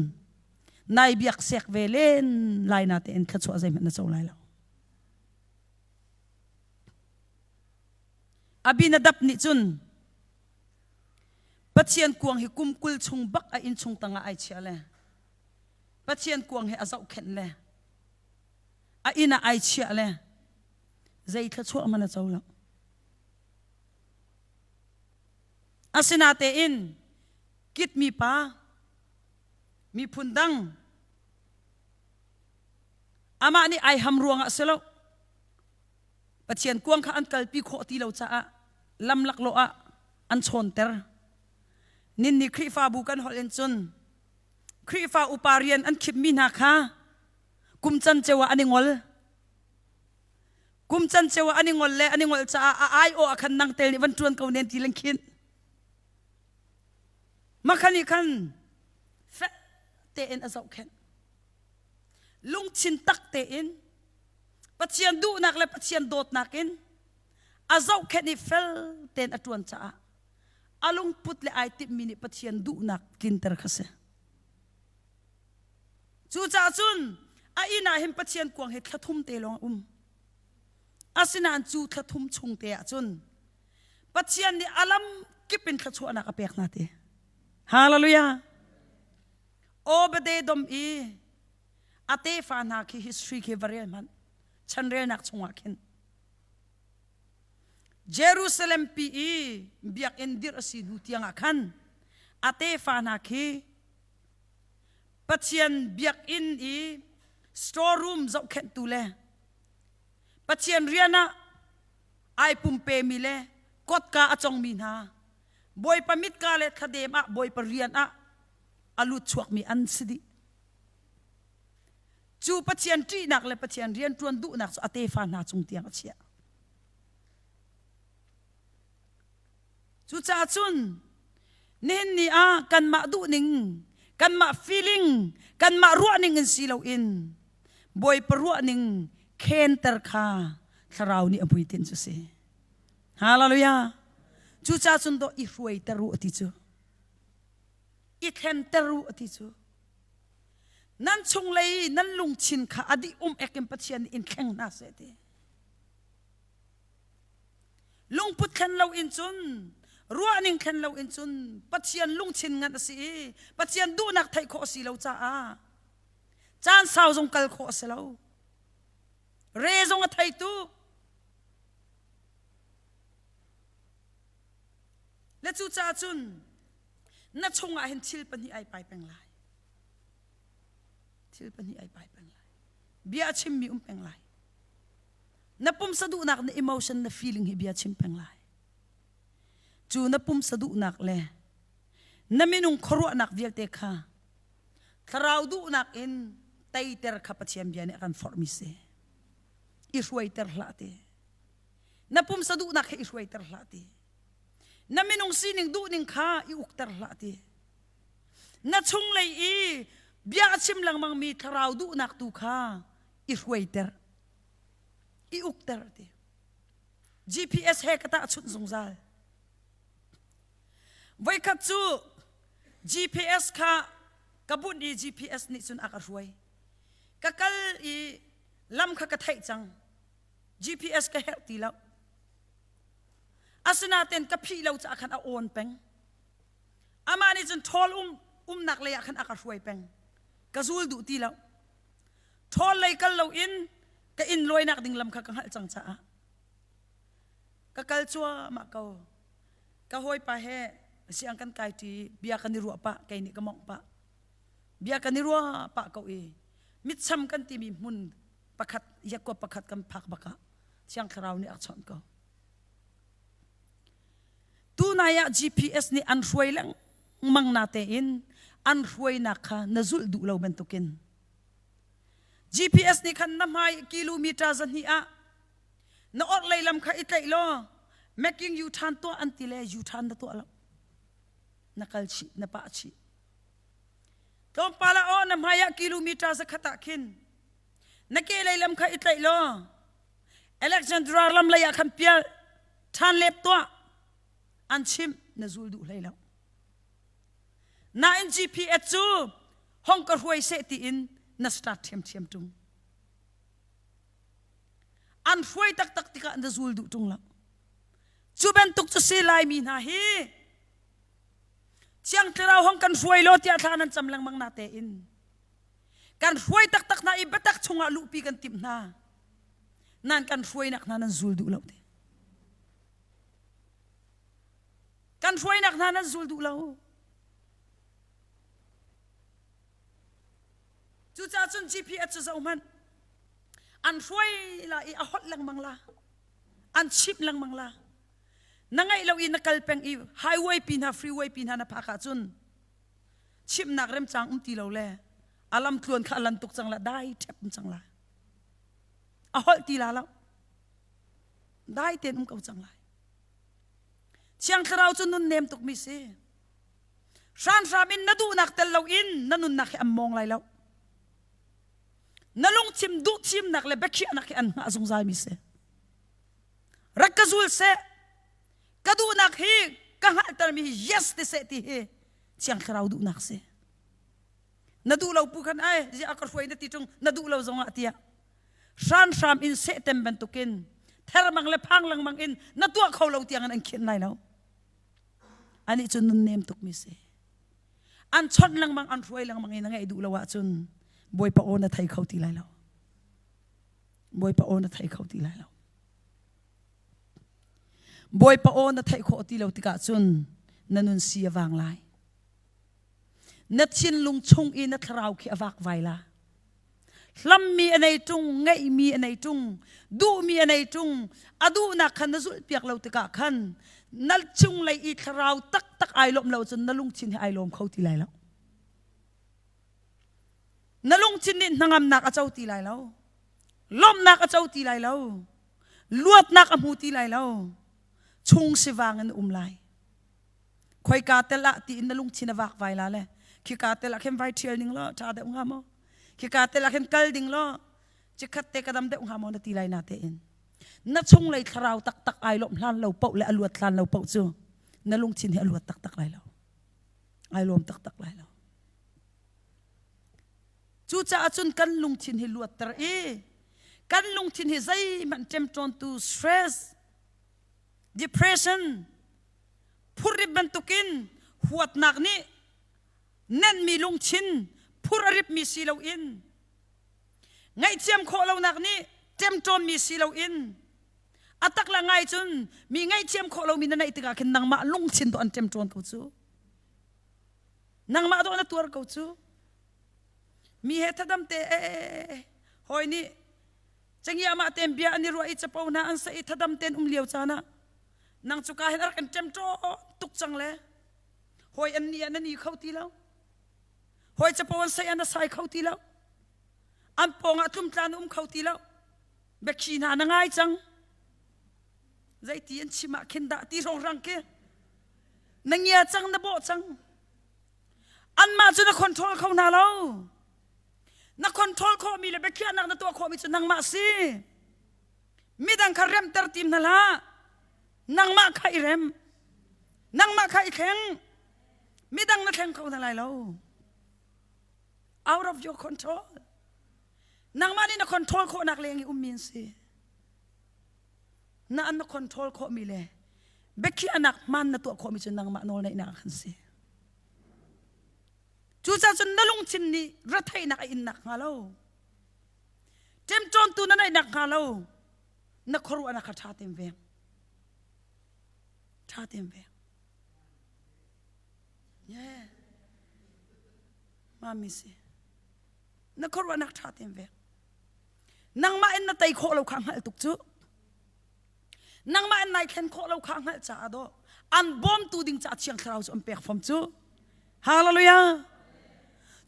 nai biak sek ve len lai na tein thluachuah zeihmanh na co lai lo. Abinadab nih cun Pathian kuang hi kum 20 chung bak a inn chung tangah ai chia le Pathian kuang hi a zohkhenh le a inn ah ai chiah le zei thluachuah hmanh a co lo. Asinatein kitmi pa miphun dang amah nih ai ham ruangah si lo Pathian kuang kha an kalpi khawh ti lo caah lam laklawh ah an chawnter. Ninni Khrihfabu kan holh in cun Khrihfa upa rian an khipmi hna kha kum canceo ah an i ngol. Kum canceo ah an i ngol le an i ngol caah a aiawh ah khan nang tel nih van ṭuan ko nen ti len khin. Makhan nih khan fel tein a zohkhenh. Lungthin tak tein Pathian duhnak le Pathian dawtnak in a zohkhenh i fel tein a ṭuan caah a lungput le ai timhmi nih Pathian duhnak tlinter kha si. Cucaah cun a inn ah hin Pathian kuang hi thla thum te lawng a um. Asinain cu thla thum chung te ah cun Pathian nih a lam kip in thluachuahnak a pek hna ti. Hallelujah. Obadedom i a tefa hna khi history khi va rel hmanh. Chanrelnak chungah khin. Jerusalem pi i biakinn dirh a si hnu tiangah khan a tefa hna khi Pathian biakinn i storeroom zohkhenhtu le Pathian rian ah ai pumpemi le kotka a congmi hna Bawipa mitka le thladem ah Bawipa rian ah a lut chuakmi an si dih. Cu Pathian ṭihnak le Pathian rian ṭuan duhnak cu a tefa hna cung tiang a chiah. Cucaah cun nihin ni ah kanmah duhning, kanmah feeling, kanmah ruahning in si loin Bawipa ruahning khenter kha thlarau nih a hmuitinh cu si. Hallelujah. Cucaah cun dawh i hruaiter u ti cu. I thlenter u ti cu. Nan chunglei nan lungthin kha a dih um ek in Pathian nih in thleng hna seh ti. Lungput thlen lo in cun ruahning thlen lo in cun Pathian lungthin ngan a si i Pathian duhnak theih khawh a si lo caah caan sau zong kal khawh a si lo. Re zong a thei tuk. Le cucaah cun na chungah hin thil pahnih ai pai peng lai. Thil pahnih ai pai peng lai. Bia a chimmi um peng lai. Na pumsa duhnak na emotion na feeling hi bia chim peng lai. Cu na pumsa duhnak le na minung khuaruahnak vialte kha thlarau duhnak in teiter kha Pathian bia nih a kan forhmi si. I hruaiter hlah ti. Na pumsa duhnak he i hruaiter hlah ti. Na minung sining duhning kha i ukter hlah ti. Na chunglei i bia a chim lengmangmi thlarau duhnak tu kha i hruaiter. I ukter ti. GPS he ka tahchunh zungzal. Voikhat cu GPS kha ka bunh i GPS nih cun a ka hruai. Ka kal i lam kha ka theih cang. GPS ka herh ti lo. Asinain ka phih lo caah khan a awn peng. Amah nih cun ṭhawl um umnak lei ah khan a ka hruai peng. Ka zul duh ti lo. Ṭhawl lei kal loin ka inn lawinak ding lam kha ka hngalh cang caah ka kal cuahmah ko. Ka hawipa he siang kan kai ṭi bia kan i ruah pah kei nih ka mawngh pah. Bia kan i ruah pah ko i mitsam kan timi hmun pakhat yakuap pakhat kan phak bak ah Thiang Thlarau nih a chawnh ko. Tunai ah GPS nih an hruai lengmang na tein an hruainak kha na zulh duh lo bantukin GPS nih khan na hmai kilometer zahnih ah na orhlei lam kha i tlaih law making U turn tuah an ti le U turn na tuah lo na kal chih na pah chih tlawmpal ah aw na hmai ah kilometer zakhat ah khin na ke lei lam kha i tlaih law Alexandra lam lei ah khan pial ṭhan lep tuah an chimh na zul duh hlei lo nain GPS cu hong ka hruai seh tiin na start ṭhiamṭhiam ṭung an hruai taktak tikah na zul duh ṭung lo cu bantuk cu si laimi hna hi Thiang Thlarau hong kan hruai law tiah thla nan cam lengmang na tein kan hruai taktak hna i biatak chungah luhpi kan timh hna nan kan hruainak hna nan zul duh lo te kan hruainak hna nan zul duh lo cucaah cun GPS cu zoh hmanh an hruai la i a holh lengmang la an chimh lengmang la na ngaih lo i na kal peng i highway pi hna freeway pi hna na phak ahcun chimhnak remcang um ti lo le a lam tluan kha a lan tuk cang la dai ṭhep um cang la a holh ti la lo dai tein um ko cang lai thiang thlarau cu nun nem tuk mi si. Hranhram in na duhnak tel loin na nunnak hi an mawng lai lo. Na lungthim duhthimnak le biakhiahnak hi an hngah zungzal mi si. Rak ka zul seh. Ka duhnak hi ka hngalhtermi hi yes ti seh ti hi Thiang Thlarau duhnak si. Na duh lo pu khan ai ziah ka hruai na ti ṭung na duh lo zongah tiah hranhram in sehtem bantukin thermang le phang lengmang in na tuah kho lo tiangin an khin lai lo. Anih cu nunnem tukmi si. An chawnh lengmang an hruai lengmang i na ngaih duh lo ahcun Bawipa aw na thei kho ti lai lo. Bawipa aw na thei kho ti lai lo. Bawipa aw na theih khawh ti lo tikah cun na nun si a vang lai. Na thinlung chung i na thlarau khi a vakvai la. Hlammi a nei ṭung, ngeihmi a nei ṭung, duhmi a nei ṭung, a duhnak khan na zulhpiak lo tikah khan na chunglei i thlarau taktak ai lawmh lo cun na lungthin hi ai lawm kho ti lai lo. Na lungthin nih hnangamnak a co ti lai lo. Lawmhnak a co ti lai lo. Luatnak a hmu ti lai lo. Chung sivang in um lai. Khoika tel ah tiin na lungthin a vakvai la le khika tel ah khin vai ṭhial ning law ṭha deuh hnga maw? Khika tel ah khin kal ding law chikkhat te ka dam deuh hnga maw na ti lai na tein. Na chunglei thlarau taktak ai lawmh hlan lo paoh le a luat hlan lo paoh cu na lungthin hi a luat taktak lai lo. Ai lawm taktak lai lo. Cucaah cun kan lungthin hi luatter i kan lungthin hi zeihmanh ṭemṭawntu stress, depression, phurrit bantukin huatnak nih nenhmi lungthin phur a ripmi si loin ngaihthiam khawh lonak nih ṭemṭawnmi si loin a tak le ngai cun mi ngaihthiam khawh lomi na neih tikah khin nangmah lungthin dawh an ṭemṭawn ko cu nangmah dawh na tuar ko cu mi he thadam te eh hawi nih cengiah mah ten bia an i ruah i capo hna an sa i thadam ten um lio caan ah nang cu ka hin a rak in ṭemṭawn tuk cang le hawi an ni ah na ni kho ti lo hawi capo an sai ah na sai kho ti lo an pawng ah tlumtla na um kho ti lo biakhi hna na ngai cang zeiti an chim ah khin dah ti hrawnghrang khi na ngia cang na bawh cang anmah cu na control kho hna lo na control khawhmi le biakhiahnak na tuah khawhmi cu nangmah si Midang kha remter tim hna hlah. Nangmah kha i rem. Nangmah kha i thleng. Midang na thleng kho hna lai lo. Out of your control. Nangmah nih na control khawhnak leng i ummi an si. Na an na control khawhmi le biakhiahnak hmaan na tuah khawhmi cu nangmah nawl neihnak khan si. Cucaah cun na lungthin nih retheihnak a innak hnga lo. Ṭemṭawntu na neih nakhnga lo na khuaruahnak kha ṭha tein veng. Ṭha tein veng. Yeah. Mami si. Na khuaruahnak ṭha tein veng. Nangmah in na tei khawh lo kha hngalh tuk cu. Nangmah in nai thlen khawh lo kha hngalh caah dawh an bawmtu ding caah Thiang Thlarau cu an pek fom cu. Hallelujah.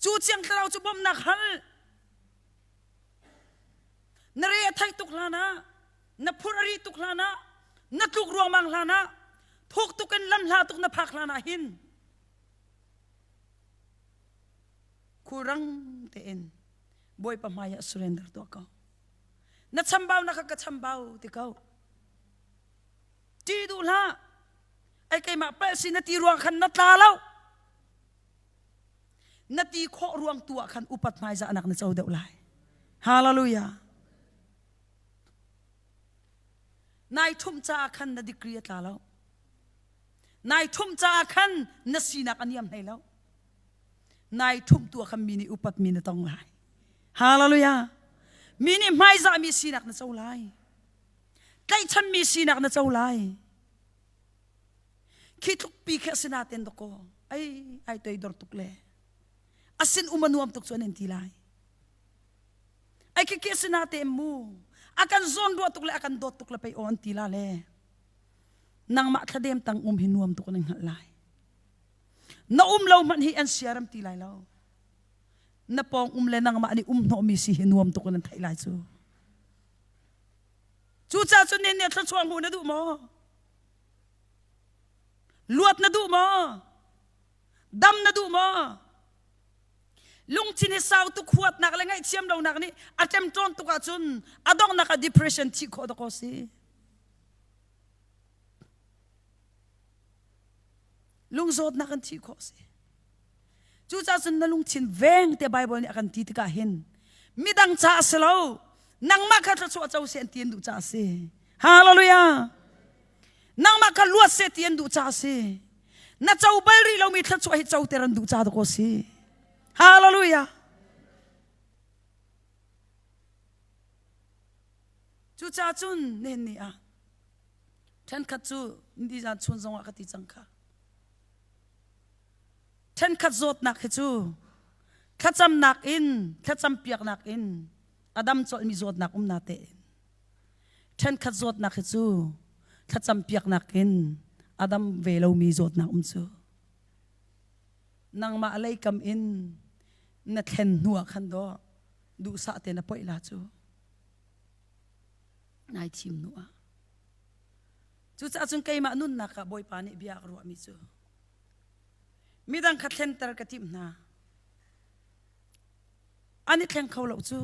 Cu Thiang Thlarau cu bawmhnak hal. Na re a theih tuk hlan ah, na phur a ri tuk hlan ah, na tluk ruangmang hlan ah, thuk tuk in lam hla tuk na phak hlan ah hin khulrang tein Bawipa hmai ah surrender tuah ko. Na chambau na kha ka chambau ti ko. Ṭih duh hlah. Ai keimah palh si na ti ruang khan na tla lo. Na ti khawh ruang tu ah khan upat hmaizahnak na co deuh lai. Hallelujah. Nai thumh caah khan na degree a tla lo. Nai thumh caah khan na sinak a niam hlei lo. Nai thumh tu ah khan mi nih upat mi na tong lai. Hallelujah. Mi nih hmaizahmi sinak na co lai. Tlaihchanmi sinak na co lai. Khi tluk pi khi a si naten dakaw ai ai toidor tuk le a sin um a nuam tuk cu an in ti lai. Ai khi khi a si nate mu a kan zawn ruah tuk le a kan dawt tuk le pei aw an ti la le nangmah thladem tang um hi nuam tuk an in hngalh lai. Na um lo hmanh hi an siaram ti lai lo. Na pawng um le nangmah nih um hnawhmi si hi nuam tuk in an theih lai cu. Cucaah cun nih thluachuah hmuh na duh maw? Luat na duh maw? Dam na duh maw? Lungthin hi sau tuk huatnak le ngaihthiam lonak nih a ṭemṭawn tuk ahcun a donghnak ah depression thih khawh dawk si. Lungzawtnak an thih khawh si. Cucaah cun na lungthin veng te Bible nih a kan ti tikah hin midang ca a si lo nangmah kha thluachuah co seh an ti an duh caah a si. Hallelujah! Nangmah kha luat seh ti an duh caah a si. Na co bal rih lomi thluachuah hi coter an duh ca dawk a si. Hallelujah! Cucaah cun nihin ni ah ṭhenkhat cu nizan chun zongah ka ti cang kha. Ṭhenkhat zawtnak hi cu thlacamnak in thlacampiaknak in a dam colhmi zawtnak um na tein ṭhenkhat zawtnak hi cu thlacampiaknak in a dam ve lomi zawtnak um cu nangmah leikam in na thlen hnu ah khan dawh duhsah te na poih la cu nai thim hnu ah cucaah cun keimah nunnak ah Bawipa nih bia a ka ruahmi cu Midang kha thlenter ka timh hna. An i thleng kho lo cu.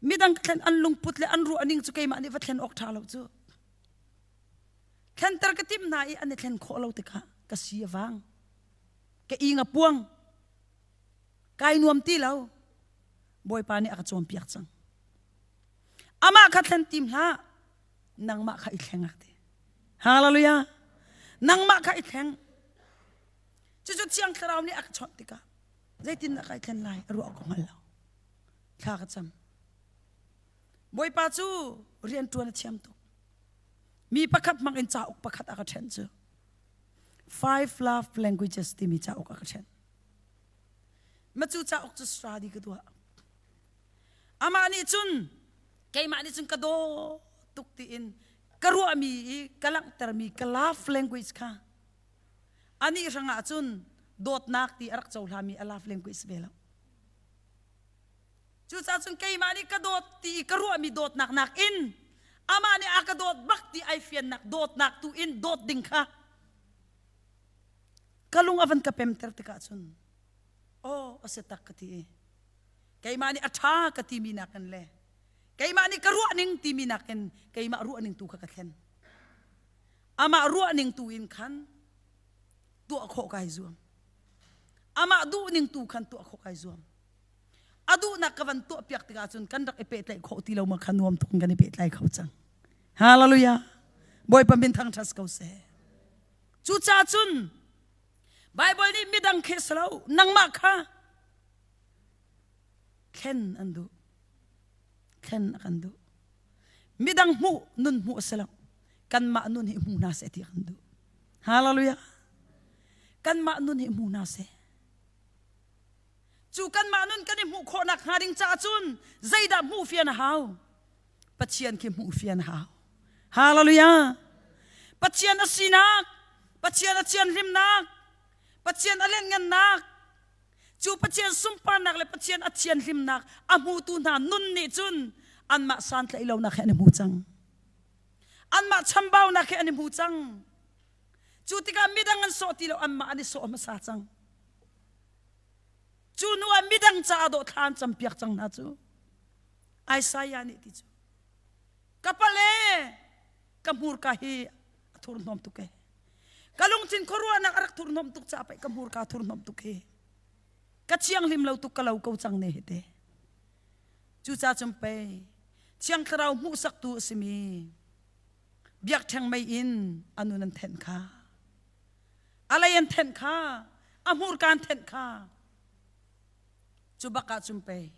Midang ka thlen an lungput le an ruahning cu keimah nih va thlen awk ṭha lo cu. Thlenter ka timh hna i an i thlen khawh lo tikah ka si a vang. Ka ing a puang. Kai nuam ti lo. Bawipa nih a ka cawnpiak cang. Amah kha thlen tim hlah. Nangmah kha i thleng a ti. Hallelujah. Nangmah kha i thleng. Cucu Thiang Thlarau nih a ka chawnh tikah zeitindah kai thlen lai a ruah ko hngal lo. Thla ka cam. Bawipa cu rian ṭuan a thiam tuk. Mi pakhat hmang in cauk pakhat a ka ṭhen cu. Five Love Languages timi cauk a ka ṭhen. Ma cu cauk cu study ka tuah. Amah nih cun keimah nih cun ka daw tuk tiin ka ruahmi i ka langhtermi ka love language kha anih hrangah cun dawtnak ti a rak cohlami a love language ve lo. Cucaah cun keimah nih ka dawt ti i ka ruahmi dawtnak nakin amah nih a ka dawt bak ti ai fiannak dawtnak tu in dawt ding kha ka lung a van ka pemter tikah cun aw a si tak ka ti i keimah nih a ṭha ka timi nakin le keimah nih ka ruahning timi nakin keimah ruahning tu kha ka thlen amah ruahning tu in khan tuah khawh kai zuam amah duhning tu khan tuah khawh kai zuam a duhnak ka van tuah piak tikah cun kan rak i pehtlaih khawh ti lo ma kha nuam tuk in kan i pehtlai kho cang hallelujah bawipa min thangṭhat ko seh cucaah cun Bible nih midang khi si lo nangmah kha thlen an duh thlen a kan duh midang hmuh nun hmuh a si lo kanmah nun hi hmu hna seh ti kan duh hallelujah kanmah nun hi hmu hna seh cu kanmah nun kan i hmuh khawhnak hnga ding caah cun zeidah hmuh fian a hau Pathian khi hmuh fian a hau hallelujah Pathian a sinak Pathian a thianhlimnak Pathian a lianngannak Cu Pathian sunparnak le Pathian a thianhlimnak a hmutu hna nun nih cun anmah santlaih lonak he an i hmu cang. Anmah chambaunak he an i hmu cang. Cu tikah midang an sawh ti lo anmah an i sawh hmasa cang. Cu hnu ah midang caah dawh thla an campiak cang hna cu. Isaiah nih ti cu. Ka pale ka hmurka hi a thurhnawm tuk e. Ka lungthin khuaruahnak a rak thurhnawm tuk caah pei ka hmurka thurhnawm tuk hi. Ka thianghlim lo tuk ka lo ko cang ne hi te. Cucaah cun pei Thiang Thlarau hmuhsaktu a simi biakṭheng mei in a nun an thenh kha. A lei an thenh kha, a hmurka an thenh kha. Cu bak ah cun pei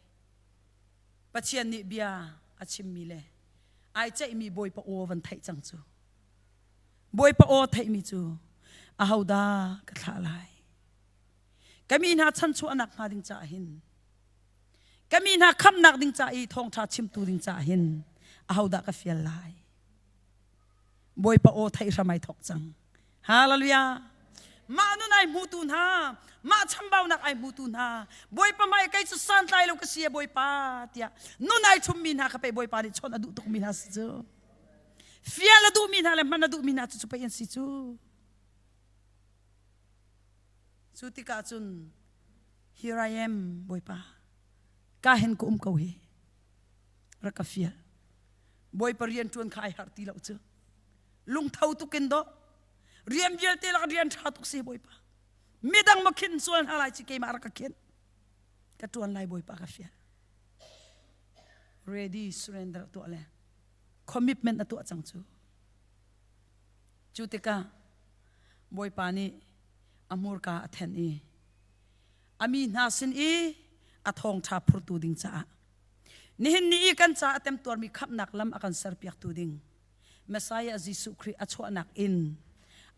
Pathian nih bia a chimmi le ai ceihmi Bawipa aw van theih cang cu. Bawipa aw theihmi cu ahodah ka thlah lai? Ka mi hna chanchuahnak hnga ding caah hin ka mi hna khamhnak ding ca i thawngṭha chimtu ding caah hin ahodah ka fial lai? Bawipa aw theih hram ai thawk cang. Hallelujah. Mah nun ai hmutu hna, mah chambaunak ai hmutu hna, Bawipa hmai kei cu santlai lo ka si e Bawipa tiah nun ai chummi hna kha pei Bawipa nih chawnh a duh tukmi hna si cu. Fial a duhmi hna le hman a duhmi hna cu cu pei an si cu. Cu tikah cun here I am Bawipa ka hen ka um ko hi rak ka fial. Bawipa rian ṭuan kha ai harh ti lo cu. Lungtho tuk in dawh rian vialte lak rian ṭha tuk si Bawipa. Midang ma khin sual hna lai ci keimah rak ka khin. Ka ṭuan lai Bawipa ka fial. Ready surrender tuah le commitment a tuah cang cu. Cu tikah Bawipa nih a hmurka a thenh i a mi hna sin i a thawngṭha phurtu ding caah nihin ni i kan caah a temtuarmi khamhnak lam a kan serpiaktu ding Messiah Jesuh Khrih a chuahnak in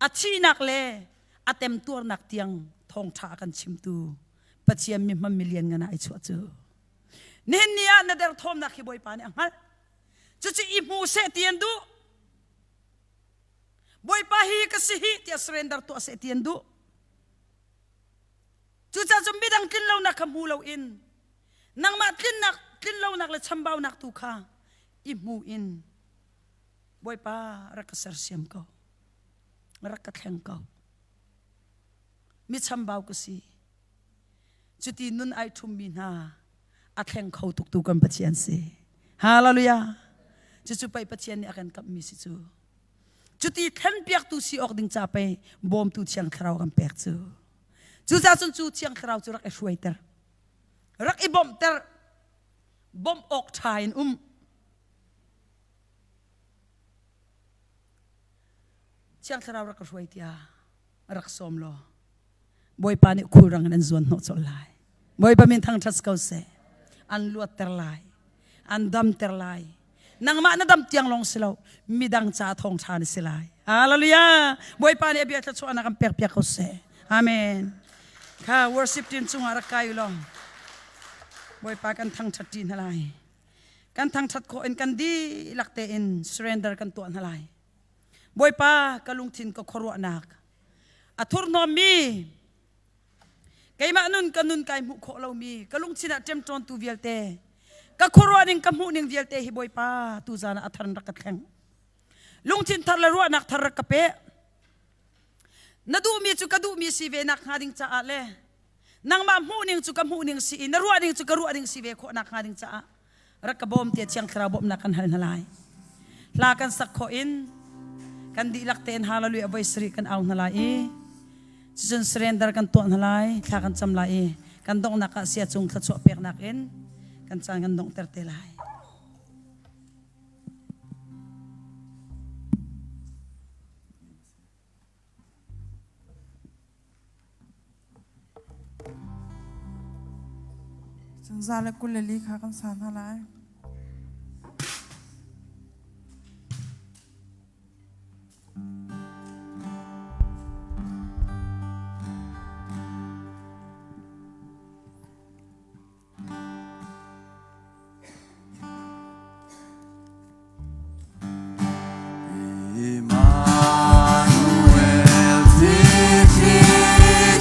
a thihnak le a temtuarnak tiang thawngṭha a kan chimtu Pathian mi hman milian ngan ah ai chuah cu. Nihin ni ah na derthawmnak hi Bawipa nih a hngalh. Cucu i hmu seh ti an duh. Bawipa hi ka si hi tiah surrender tuah seh ti an duh. Cucaah cun midang tlinlonak kha hmu loin nangmah tlinnak tlinlonak le chambaunak tu kha i hmu in Bawipa rak ka sersiam ko. Rak ka thleng ko. Mi chambau ka si. Cuti nun ai ṭhummi hna a thleng kho tuktu kan Pathian si. Hallelujah. Cucu pei Pathian nih a kan kamhmi si cu. Cuti thlenpiaktu si awk ding ca pei bawmtu Thiang Thlarau kan pek cu. Cucaah cun cu Thiang Thlarau cu rak i hruaiter. Rak i bawmhter. Bawmh awk ṭha in um. Thiang Thlarau rak ka hruai tiah rak sawm law Bawipa nih khulrang in an zuan hnawh colh lai. Bawipa min thangṭhat ko seh. An luatter lai. An damter lai. Nangmah na dam tiang lawng si lo, midang ca thawngṭha na si lai. Hallelujah! Bawipa nih a bia thluachuahnak an pek piak ko seh. Amen. Kha worship team cungah rak kai u law Bawipa kan thangṭhat ṭi hna lai. Kan thangṭhat khawh in kan dihlak tein surrender kan tuah hna lai. Bawipa ka lungthin ka khuaruahnak a thurhnawmmi keimah nun ka nun kai hmuh khawh lomi ka lungthin ah ṭemṭawntu vialte ka khuaruah ning ka hmuh ning vialte hi Bawipa tu zan ah a thar rak ka thleng lungthin thar le ruahnak thar rak ka pe na duhmi cu ka duhmi si ve nak hnga ding caah le nangmah hmuh ning cu ka hmuh ning si i na ruah ning cu ka ruah ning si ve khawh nak hnga ding caah rak ka bawm tiah Thiang Thlarau bawmhnak kan hal hna lai. Hla kan sak khawh in kan dihlak tein hallelujah voi sarih kan au hna lai i cucun surrender kan tuah hna lai, thla kan cam lai i kan donghnak ah sia cung thluachuah peknak in kan caan kan donghter te lai. Cun le 24 kha kan sa hna lai. Immanuel thli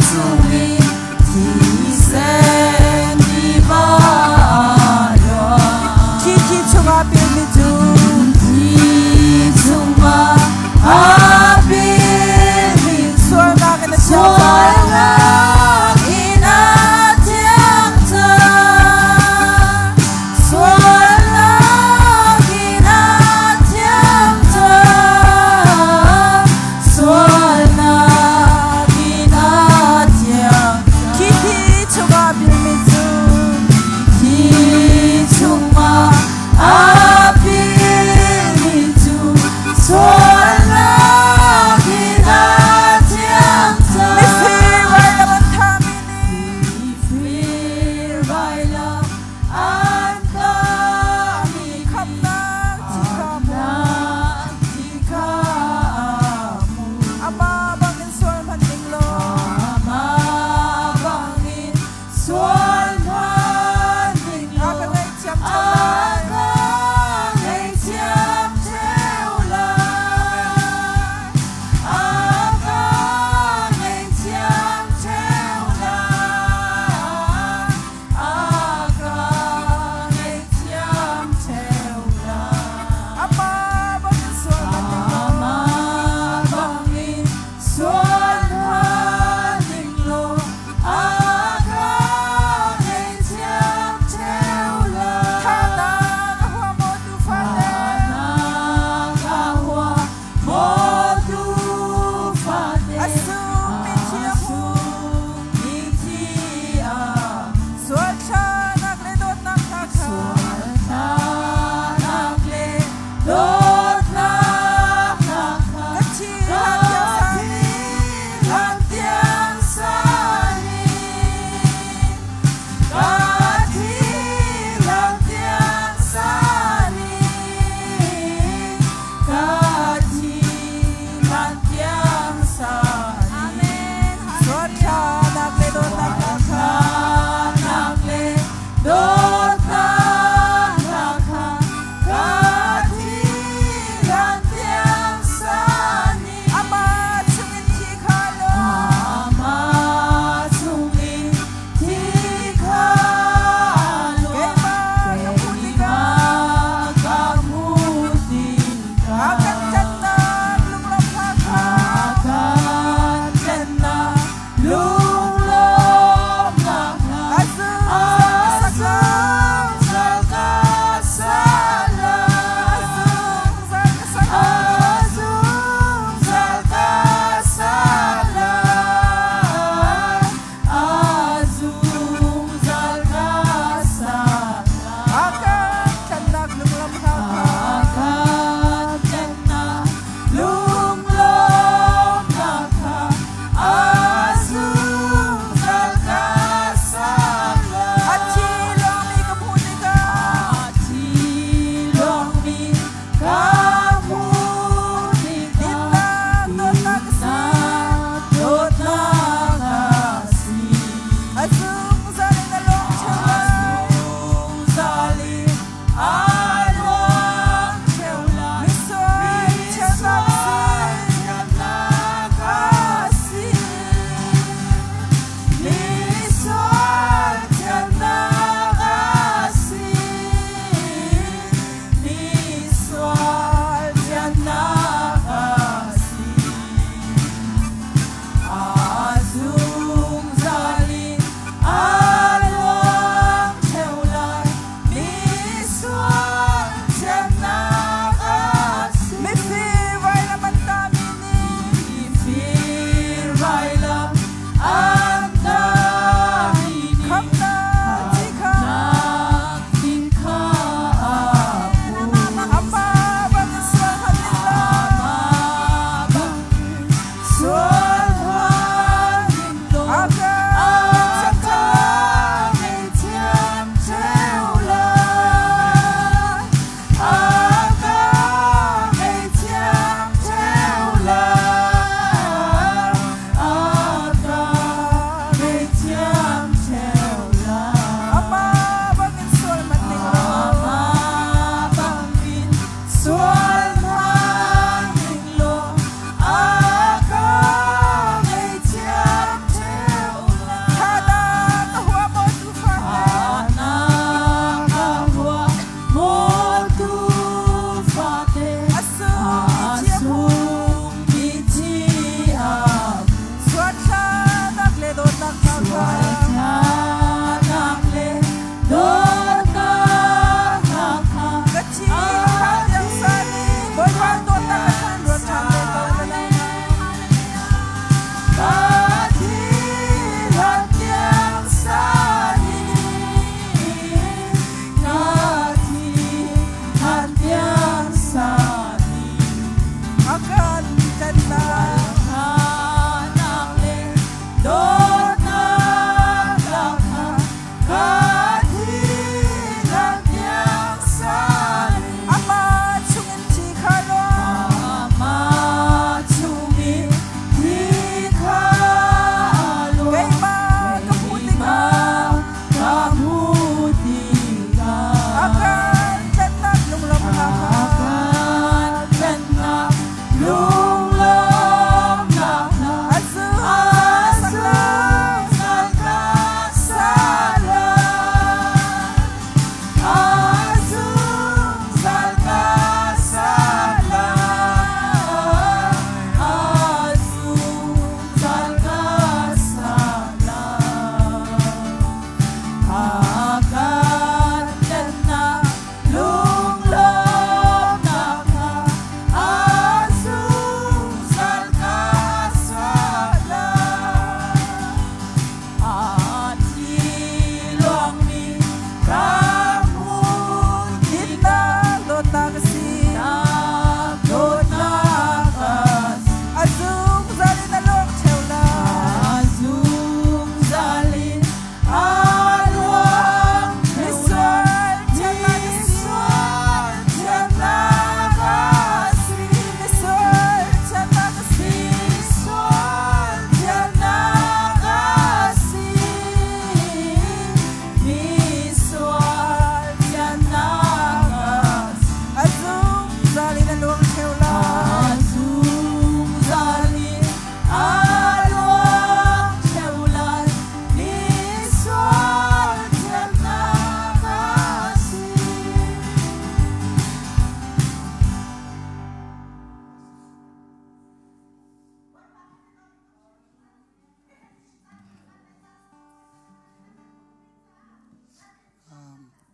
chungin thisen mi va luang.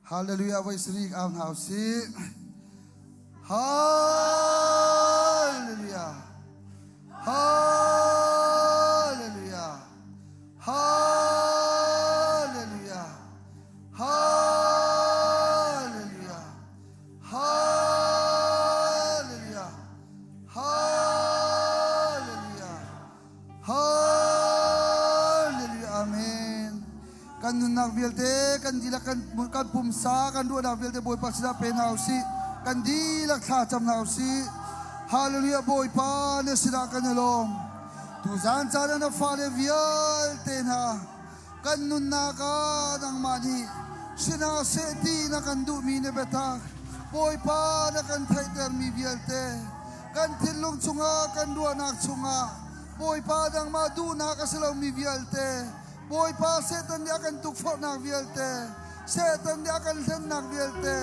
Hallelujah voi sarih au hna usih. Hallelujah. Hallelujah. Hallelujah. Hallelujah. Hallelujah. Hallelujah. Hallelujah. Amen. Kan nunnak vialte, kan dihlak kan, kan pumsa, kan ruahnak vialte Bawipa sinah pe hna usih. Kan dihlak thla cam hna usih. Hallelujah Bawipa na sinah kan i lawm. Tuzaan caan ah na fale vialte hna kan nunnak ah nangmah nih sinah seh ti na kan duhmi na biatak Bawipa na kan theihtermi vialte kan thinlung chungah kan ruahnak chungah Bawipa nangmah duhnak a si lomi vialte Bawipa Satan nih a kan tukforhnak vialte Satan nih a kan hlennak vialte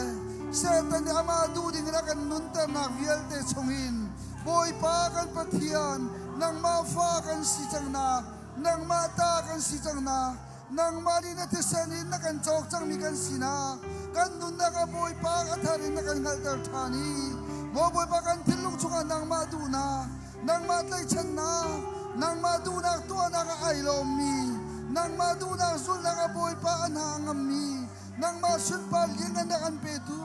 Satan nih amah duh dingin a kan nunternak vialte chungin Bawipa kan Pathian nangmah fa kan si cangnak nangmah ta kan si cangnak nangmah nih na thisen in na kan cawk cangmi kan sinak kan nunnak ah Bawipa a thar in na kan hngalhter ṭhan i maw Bawipa kan thinlung chungah nangmah duhnak nangmah tlaihchannak nangmah duhnak tuahnak ah ai lawmmi nangmah duhnak zulhnak ah Bawipa a hna a ngammi nangmah sunpar lianngannak an petu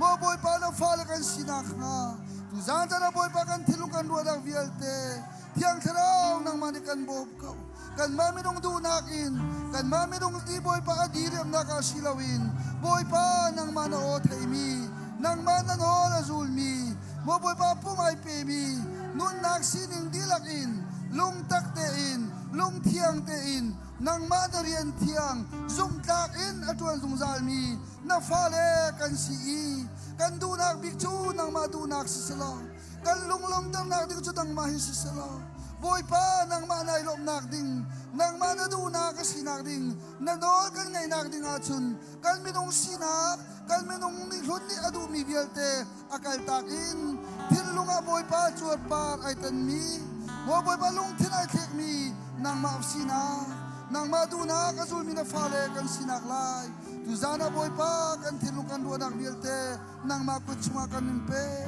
maw Bawipa na fale kan sinak hnga tuzaan caan ah Bawipa kan thinlung kan ruahnak vialte Thiang Thlarau nangmah nih kan bawm ko. Kanmah minung duhnak in, kanmah minung ti Bawipa a diriamnak ah si loin, Bawipa nangmah na aw theimi, nangmah na nawl a zulmi, maw Bawipa pum ai pemi, nunnak sining dihlak in, lungtak tein, lungthiang tein, nangmah na rian thiang zumhtlak in a ṭuan zungzalmi na fale kan si i kan duhnak bik cu nangmah duhnak si selaw kan lunglawmternak ding cu nangmah hi si selaw Bawipa nangmah nai lawmhnak ding nangmah na duhnak a sinak ding na nawl kan ngaihnak ding ahcun kan minung sinak kan minung nih hlun nih a duhmi vialte a kaltak in thinlung ah Bawipa cuarpar ai tanmi maw Bawipa lungthin ai thlekmi nangmah sinak nangmah duhnak a zulmi na fale kan sinak lai tuzaan ah Bawipa kan thinlung kan ruahnak vialte nangmah kut chungah kan in pek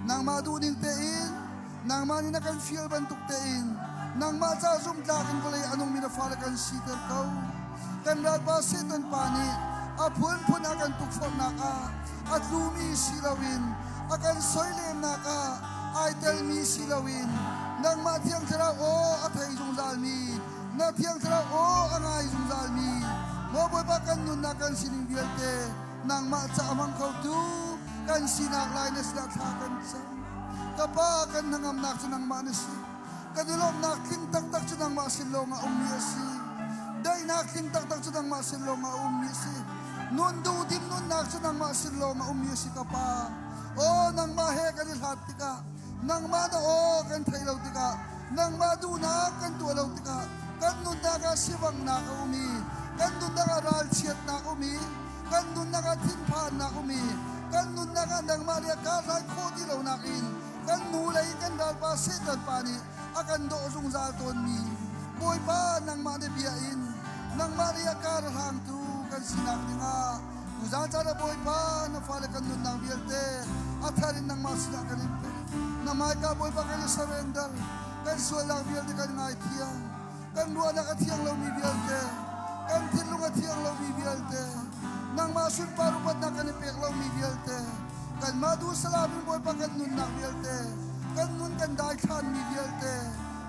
nangmah duhning tein nangmah nih na kan fial bantuk tein nangmah ca zumtlak in vawlei a nungmi na fale kan siter ko kan ralpa Satan pa nih a phunphun a kan tukforhnak ah a tlumi si loin a kan soilemnak ah ai telmi si loin nangmah thiang thlarau aw a thei zungzalmi na thiang thlarau aw a ngai zungzalmi maw Bawipa kan nunnak kan sining vialte nangmah ca a hmang khotu kan sinak lai na sinah thla kan cam ka pa kan hnangamnak cu nangmah na si kan i lawmhnak tling taktak cu nangmah sin lawng ah ummi a si daihnak tling taktak cu nangmah sin lawng ah ummi a si nun duhdim nunnak cu nangmah sin lawng ah ummi a si ka pa aw nangmah he kan i hlat tikah nangmah na aw kan theih lo tikah nangmah duhnak kan tuah lo tikah kan nunnak ah sivanghnak a um i kan nunnak ah ralchiatnak um i kan nunnak ah thinphannak um i kan nunnak ah nangmah le kaa hlai khawh ti lonak in kan nu lei kan ralpa Satan pa nih a kan dawh zungzal tawnmi Bawipa nangmah na bia in nangmah le a kar hlangtu kan sinak dingah tuzaan caan ah Bawipa na fale kan nunnak vialte a thar in nangmah sinah kan in pek na hmaika Bawipa kan i surrender kan sualnak vialte kan ngaithiam kan ruahnak a thiang lomi vialte kan thinlung a thiang lomi vialte nangmah sunpar upatnak kan i pek lomi vialte kanmah duh salam in Bawipa kan nunnak vialte kan nun kan daithlanmi vialte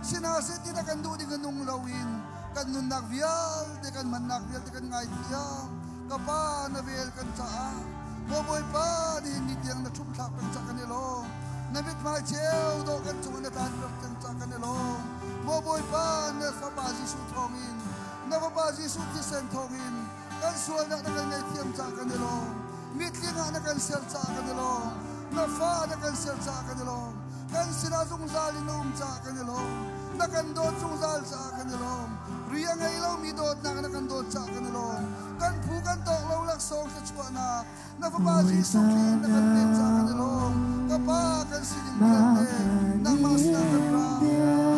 sinaseh ti na kan duh ding nung loin kan nunnak vialte kan hmannak vialte kan ngaithiam ka pa na vel kan caah maw Bawipa nihin ni tiang na ṭhumthlak peng ca kan i lawm na mithmai ceu dawh kan cung na tlan peng ca kan i lawm maw Bawipa na fapa Jesuh thawngin na fapa Jesuh thisen thawngin kan sualnak na kan ngaihthiam ca kan i lawm mitling ah na kan ser ca kan i lawm na fa na kan ser ca kan i lawm kan sinah zungzal in na um ca kan i lawm na kan dawt zungzal ca kan i lawm ri a ngei lomi dawtnak na kan dawt ca kan i lawm kan phu kan tawk lo laksawng thluachuahnak na fapa Jesuh Khrih in na kan pek ca kan i lawm ka pa kan sining vialte nangmah sinah kan ra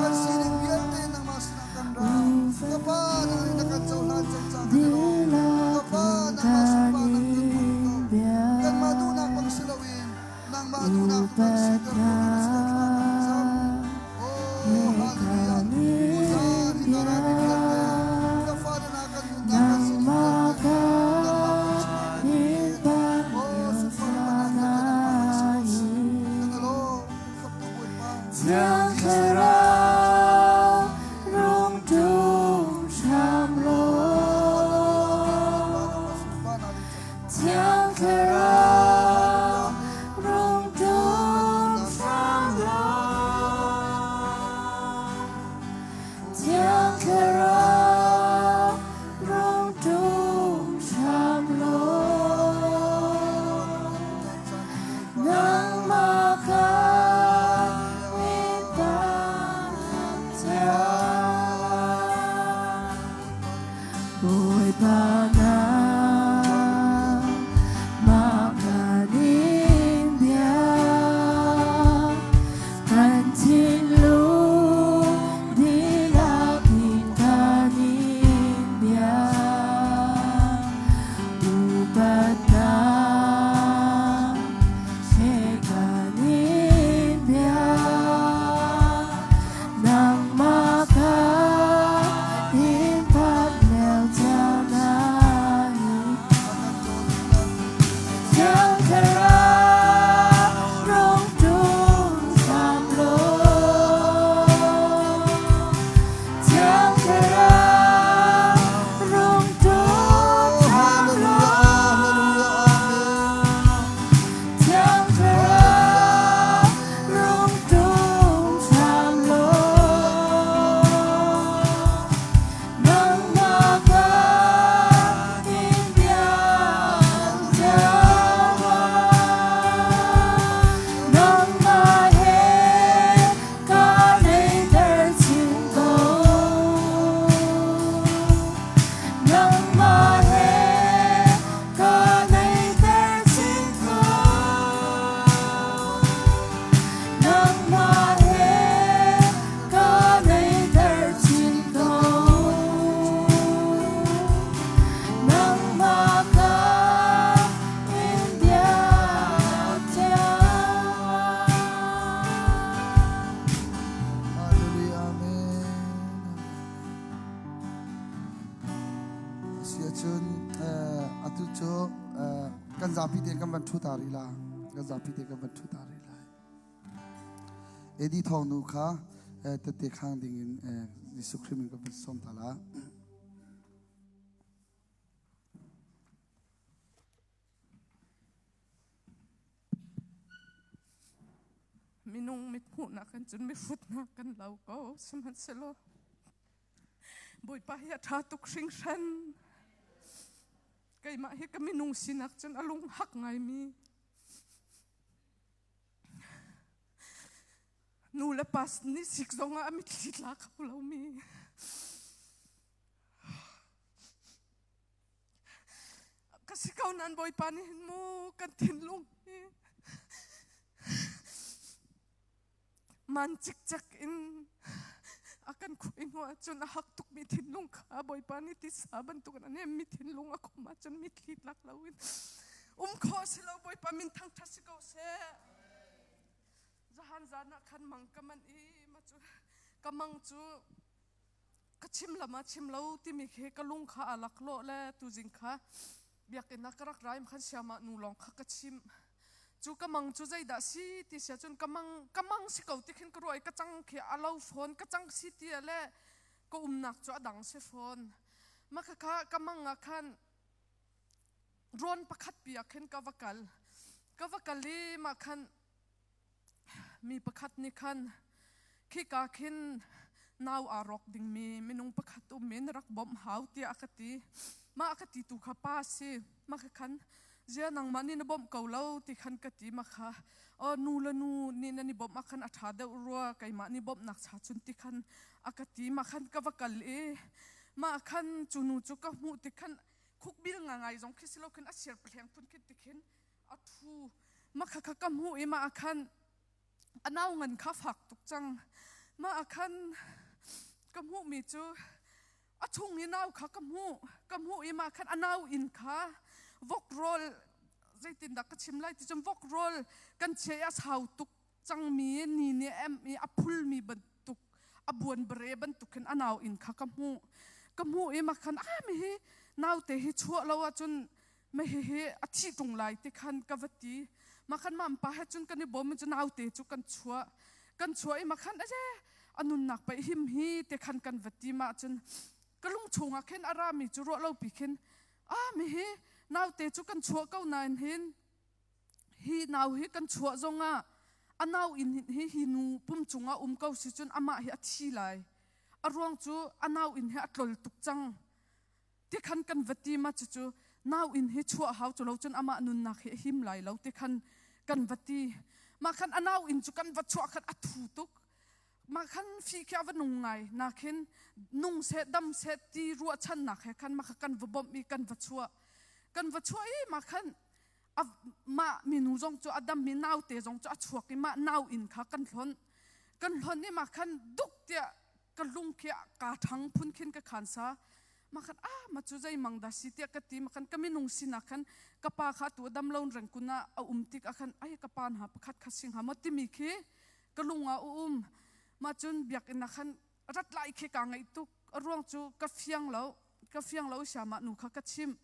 kan sining vialte nangmah sinah kan ra ka pa nang nih na kan cohlan cang ca kan i lawm ka pa nangmah sunparnak kan hmu. Thlarau rung ṭum hram law. Thiang Thlarau rung ṭum hram law. Nangmah kha Bawipa nangmah kan in bia kan thinlung dihlak in kan in bia upatnak he kan in bia Nangmah kha in phat lio caan ah Thiang Thlarau rung ṭum hram law. Thiang Thlarau rung ṭum hram law. Thiang Thlarau rung ṭum hram law. Nangmah ka in biak Nangmah he ka neiter chin ko. Nangmah he ka neiter chin ko. Nangmah he ka neiter chin ko. Nangmah ka in biak Hallelujah. Amen. Asi ahcun atu cu kan zapi te kan van ṭhu ta rih la. Kan zapi te kan van ṭhu ta rih lai. Edi Thawng nu kha tette khang ding in Jesuh Khrih min kan van sawm ta la. Minung mithmuhnak in cun mihrutnak kan lo ko. Sihmanhsehlaw Bawipa hi a ṭha tuk hringhran. Keimah hi ka minung sinak cun a lung hak ngaimi. Nu le pa nih sik zongah a mitthli tla kho lomi. Ka si ko nan Bawipa nih hin mu kan thinlung hi man cikcek in a kan khuh hnu ahcun a hak tukmi thinlung kha Bawipa nih tisa bantukin a nemmi thinlung a khum ahcun mitthli tlak loin um khawh si lo Bawipa min thangṭhat si ko seh. Zahan zan ah khan mang ka manh i ma cu ka mang cu ka chim lam ah chim lo timi khi ka lung kha a laklawh le tuzing kha biakinn ah ka rak ra im khan siamah nu lawng kha ka chim cu ka mang cu zeidah si ti sia cun ka mang ka mang si ko ti khin ka ruah i ka cang khi a lo fawn ka cang si ti le ka umnak cu a dang si fawn ma kha kha ka mang ah khan rawn pakhat pi ah khin ka va kal ka va kal i mah khan Mi pakhat nih khan khika khin nau aa rawk dingmi minung pakhat um in rak bawmh hau tiah a ka ti. Mah a ka ti tu kha pa a si. Mah kha khan zia nangmah nih na bawmh ko lo ti khan ka ti. Mah kha aw nu le nu nih nan i bawmh ah khan a ṭha deuh rua keimah nih bawmhnak cha cun ti khan a ka ti. Mah khan ka va kal i mah khan cu nu cu ka hmuh tik khan khukbil ngangai zong khi si lo khin a sir pahleng phun khin ti khin a ṭhu mah kha ka hmuh i mah ah khan a nau ngan kha fak tuk cang mah ah khan ka hmuhmi cu a chung i nau kha ka hmuh ka hmuh i mah khan a nau inn kha vok rawl zeitindah ka chim lai ti cun vok rawl kan chia i a sau tuk cangmi ni nih em i a phulmi bantuk a buan bare bantuk khin a nau inn kha ka hmuh ka hmuh i mah khan ah mi hi naute hi chuah lo ahcun mah hihi a thih ṭung lai ti khan ka va ti mah khan mam pa he cun kan i bawm cu naute cu kan chuah kan chuah i mah khan aje a nunnak pei him hi ti khan kan va ti mah cun ka lung chungah khin a rami cu ruah lo pi khin ah mi hi Naute cu kan chuah ko nain hin hi nau hi kan chuah zongah a nau inn hi hi nu pum cungah um ko si cun amah hi a thi lai. A ruang cu a nau inn hi a tlol tuk cang. Tikhan kan va ti ma cucu nau inn hi chuah hau cu lo cun amah nunnak hi a him lai lo tikhan kan va ti. Mah khan a nau inn cu kan va chuah khan a thu tuk. Mah khan fi khi a va nung ngai nakhin nung seh dam seh ti ruahchannak he khan mah kha kan va bawmh i kan va chuah. Kan va chuah i mah khan mah minu zong cu a dam mi naute zong cu a chuak i mah nau inn kha kan hlonh. Kan hlonh i mah khan duk tiah ka lung khi kaa ṭhang phun khin ka khan sa. Mah khan ah ma cu zei mang dah si tiah ka ti ma khan ka minung sinak khan ka pa kha tu dam lo rengkun ah a um tik ah khan ai ka pa hna pakhat kha sing ha maw timi khi ka lung ah a um. Mah cun biakinn ah khan rat lai khi kaa ngaih tuk. A ruang cu ka fiang lo. Ka fiang lo siamah nu kha ka chimh.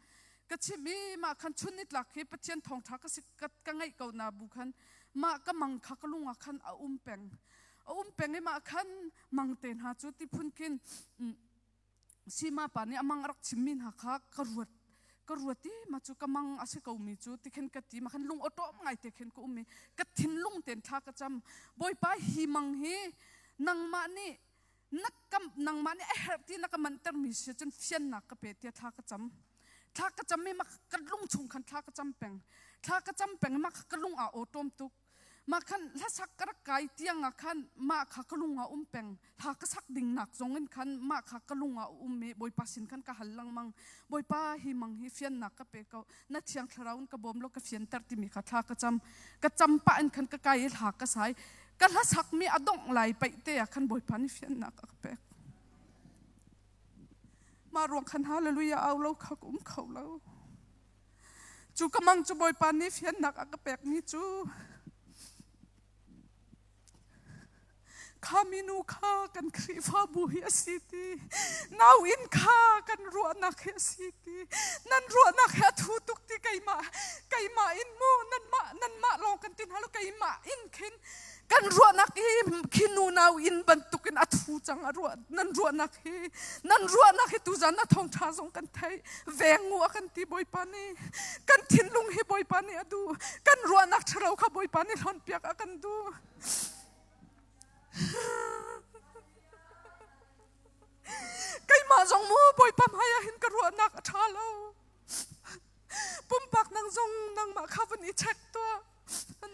Ka chimh i mah khan chun nitlak khi Pathian thawngṭha ka si ka, ka ngaih ko na bu khan mah ka mang kha ka lung ah khan a um peng. A um peng i mah khan mang te hna cu ti phun khin sima pa nih a mang a rak chimmi hna kha ka ruat ka ruat i mah cu ka mang a si ko mi cu ti khin ka ti ma khan lung awṭawm ngai te khin ka um i ka thinlung ten thla ka cam Bawipa hi mang hi nangmah nih na kam nangmah nih a herh ti na ka manhtermi si cun fiannak ka pe tiah thla ka cam thla ka cam i mah ka lung chung khan thla ka cam peng thla ka cam peng mah ka lung aa awṭawm tuk mah khan hlasak ka rak kai tiang ah khan mah kha ka lung ah um peng hla ka sak ding nak zong in khan mah kha ka lung ah um i Bawipa sin khan ka hal lengmang Bawipa hi mang hi fiannak ka pe ko na thiang thlarau in ka bawm lo ka fianter timi kha thla ka cam ka cam pah in khan ka kai i hla ka sai ka hlasak mi a dongh lai paih te ah khan Bawipa nih fiannak a ka pek mah ruang khan hallelujah au lo kha ka um kho lo cu ka mang cu Bawipa nih fiannak a ka pekmi cu Kha minu kha kan Khrihfabu hi a si ti, nauinn kha kan ruahnak hi a si ti, nan ruahnak hi a thu tuk ti keimah keimah in mu nanmah nanmah lawng kan ti hna lo keimah in khin kan ruahnak hi khi nu nau inn bantukin a thu cang a ruah nan ruahnak hi nan ruahnak hi tuzan a thawngṭha zong kan theih vengu a kan ti Bawipa nih kan thinlung hi Bawipa nih a duh kan ruahnak ṭhalo kha Bawipa nih hlonhpiak a kan duh Keimah zong mu Bawipa hmai ah hin ka ruahnak a ṭha lo. Pumpak nang zong nangmah kha vun i check tuah.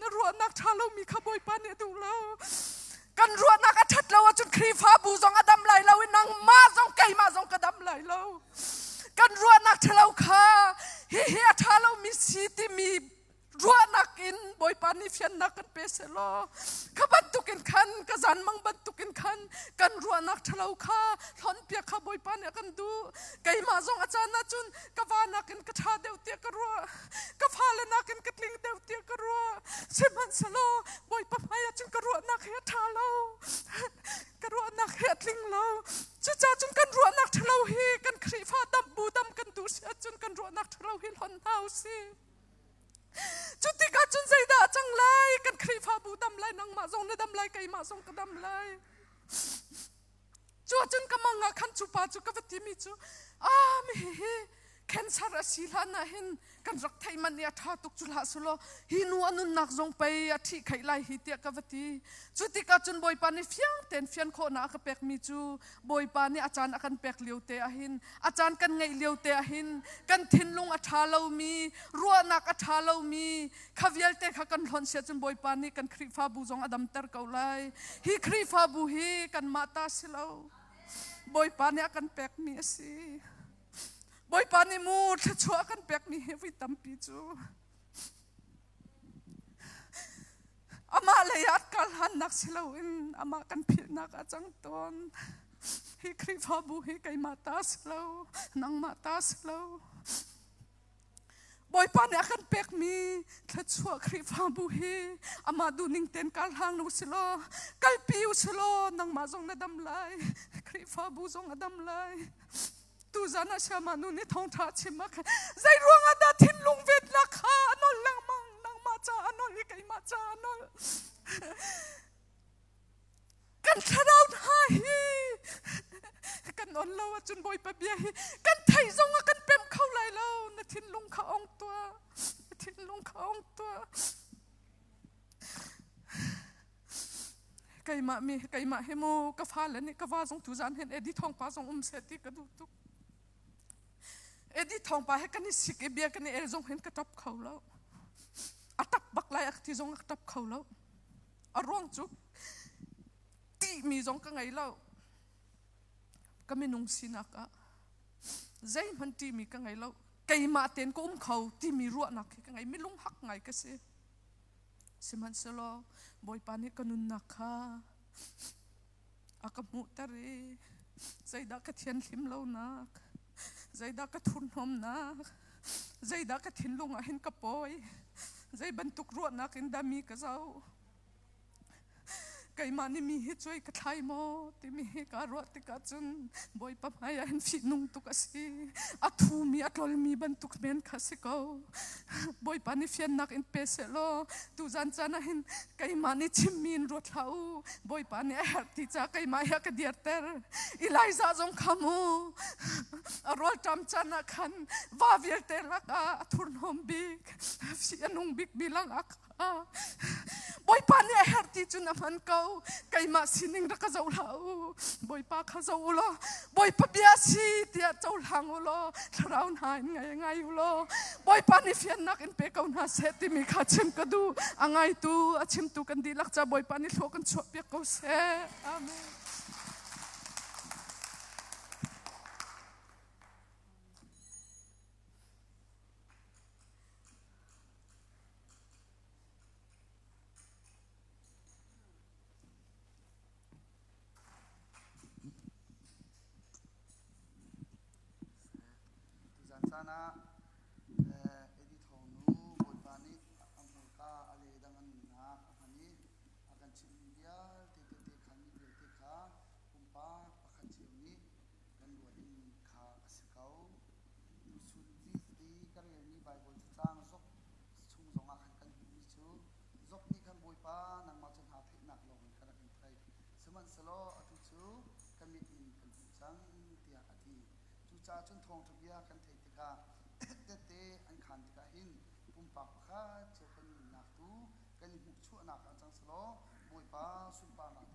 Na ruahnak ṭha lomi kha Bawipa nih a duh lo. Kan ruahnak a ṭhat lo ahcun Khrihfabu zong a dam lai lo i nangmah zong keimah zong ka dam lai lo. Kan ruahnak ṭhalo kha hihi a ṭha lomi si timi ruahnak in Bawipa nih fiannak kan pe selaw kha bantukin khan ka zanmang bantukin khan kan ruahnak ṭhalo kha hlonhpiak kha Bawipa nih a kan duh keimah zong a caan ahcun ka va nakin ka ṭha deuh tiah ka ruah ka fale nakin ka tling deuh tiah ka ruah sihmanhsehlaw Bawipa hmai ahcun ka ruahnak hi a ṭha lo ka ruahnak hi a tling lo cucaah cun kan ruahnak ṭhalo hi kan Khrihfa dam bu dam kan duh si ahcun kan ruahnak ṭhalo hi hlonh hna u sih Cu tikah cun zeidah a cang lai? Kan Khrihfabu dam lai, nangmah zong na dam lai, keimah zong ka dam lai. Cu ahcun ka mang ah khan cu pa cu ka va timi cu, ah mi hihi cancer a si hlan ah hin kan rak theih manh i a ṭha tuk cu hlah selaw hi nu a nunnak zong pei a ṭhih kheih lai hi tiah ka va ti. Cu tikah cun Bawipa nih fiang tein fian khawhnak a ka pekmi cu Bawipa nih a caan a kan pek lio te ahhin a caan kan ngeih lio te ahhin kan thinlung a ṭha lomi ruahnak a ṭha lomi kha vialte kha kan hlonh sia cun Bawipa nih kan Khrihfabu zong a damter ko lai. Hi Khrihfabu hi kanmah ta si lo. Bawipa nih a kan pekmi a si. Bawipa nih mu thluachuah a kan pekmi hi voi tampi cu Amah lei ah kal hannak si loin amah kan philhnak a cang tawn. Hi Khrihfabu hi keimah ta si lo, nangmah ta si lo. Bawipa nih a kan pekmi thluachuah Khrihfabu hi amah duhning tein kal hlang u si law, kalpi u si law, nangmah zong na dam lai, Khrihfabu zong a dam lai. Tuzan ah Siama nu nih thawngṭha a chim ah khan zei ruangah dah thinlung vetnak kha a nawl lengmang nangmah ca a nawl i keimah ca a nawl kan thlarau hna hi kan on lo ahcun Bawipa bia hi kan theih zong ah kan pemh kho lai lo na thinlung kha ong. ong tuah. Keimah mi keimah hi mu ka fale nih ka va zong tu zan hin Edi thawngpa zong um seh ti ka duh tuk. Edi thawngpa he kan i sik i bia kan i el zong hin ka tap kho lo. A tap bak lai a ti zong a tap kho lo. A ruang cu tihmi zong ka ngei lo. Ka minung sinak ah zeihmanh ṭihmi ka ngei lo. Keimah tein ka um kho timi ruahnak hi ka ngei. Mi lunghak ngai ka si. Sihmanhsehlaw Bawipa nih ka nunnak kha a ka hmuhter i zeidah ka thianhlim lonak, zeidah ka thurhnawmnak, zeidah ka thinlung ah hin ka pawi, zei bantuk ruahnak in dah mi ka zoh. Keimah nih mi hi cuai ka thlai maw timi hi kaa ruah tikah cun Bawipa hmai ah hin fihnung tuk a si. A thumi a tlolmi bantuk men kha si ko. Bawipa nih fiannak in pe seh law tuzan caan ah hin keimah nih chimmi in ruat hlah u. Bawipa nih a herh ti ca keimah hi a ka dirter. Elijah zong kha mu a rawlṭam caan ah khan va vialte lakah a thurhnawm bik, fih a nung bik mi lakah Bawipa nih a herh ti cun a hman ko. Keimah sining rak ka zoh hlah u. Bawipa kha zoh u law Bawipa bia si tiah cohlang u law thlarau hna in ngai ngai u law Bawipa nih fiannak in pe ko hna seh timi kha chim ka duh. A ngaitu, a chimtu kan dihlak ca Bawipa nih hlawh kan chuahpiak ko seh. Amen. Tuzan caan ah Edi Thawng nu Bawipa nih a hmurka a le dang a nunnak a hman i a kan chimhmi vialte tehte khanmi vialte kha pumpak pakhat cio nih kan ruah ding kha a si ko. Tuchun i ka relmi Baibal cacaang Job chung zongah khan kan hmuhmi cu Job nih khan Bawipa nangmah cu hna theihnak lawngin ka rak in theih. Sihmanhsehlaw atu cu ka mit in kan hmuh cang tiah a ti. Cucaah cun thawngṭha bia kan theih tikah tette an khaan tikah hin pumpak pakhat cio kan nunnak tu kan i hmuhchuahnak ah cang selaw Bawipa sunparnak.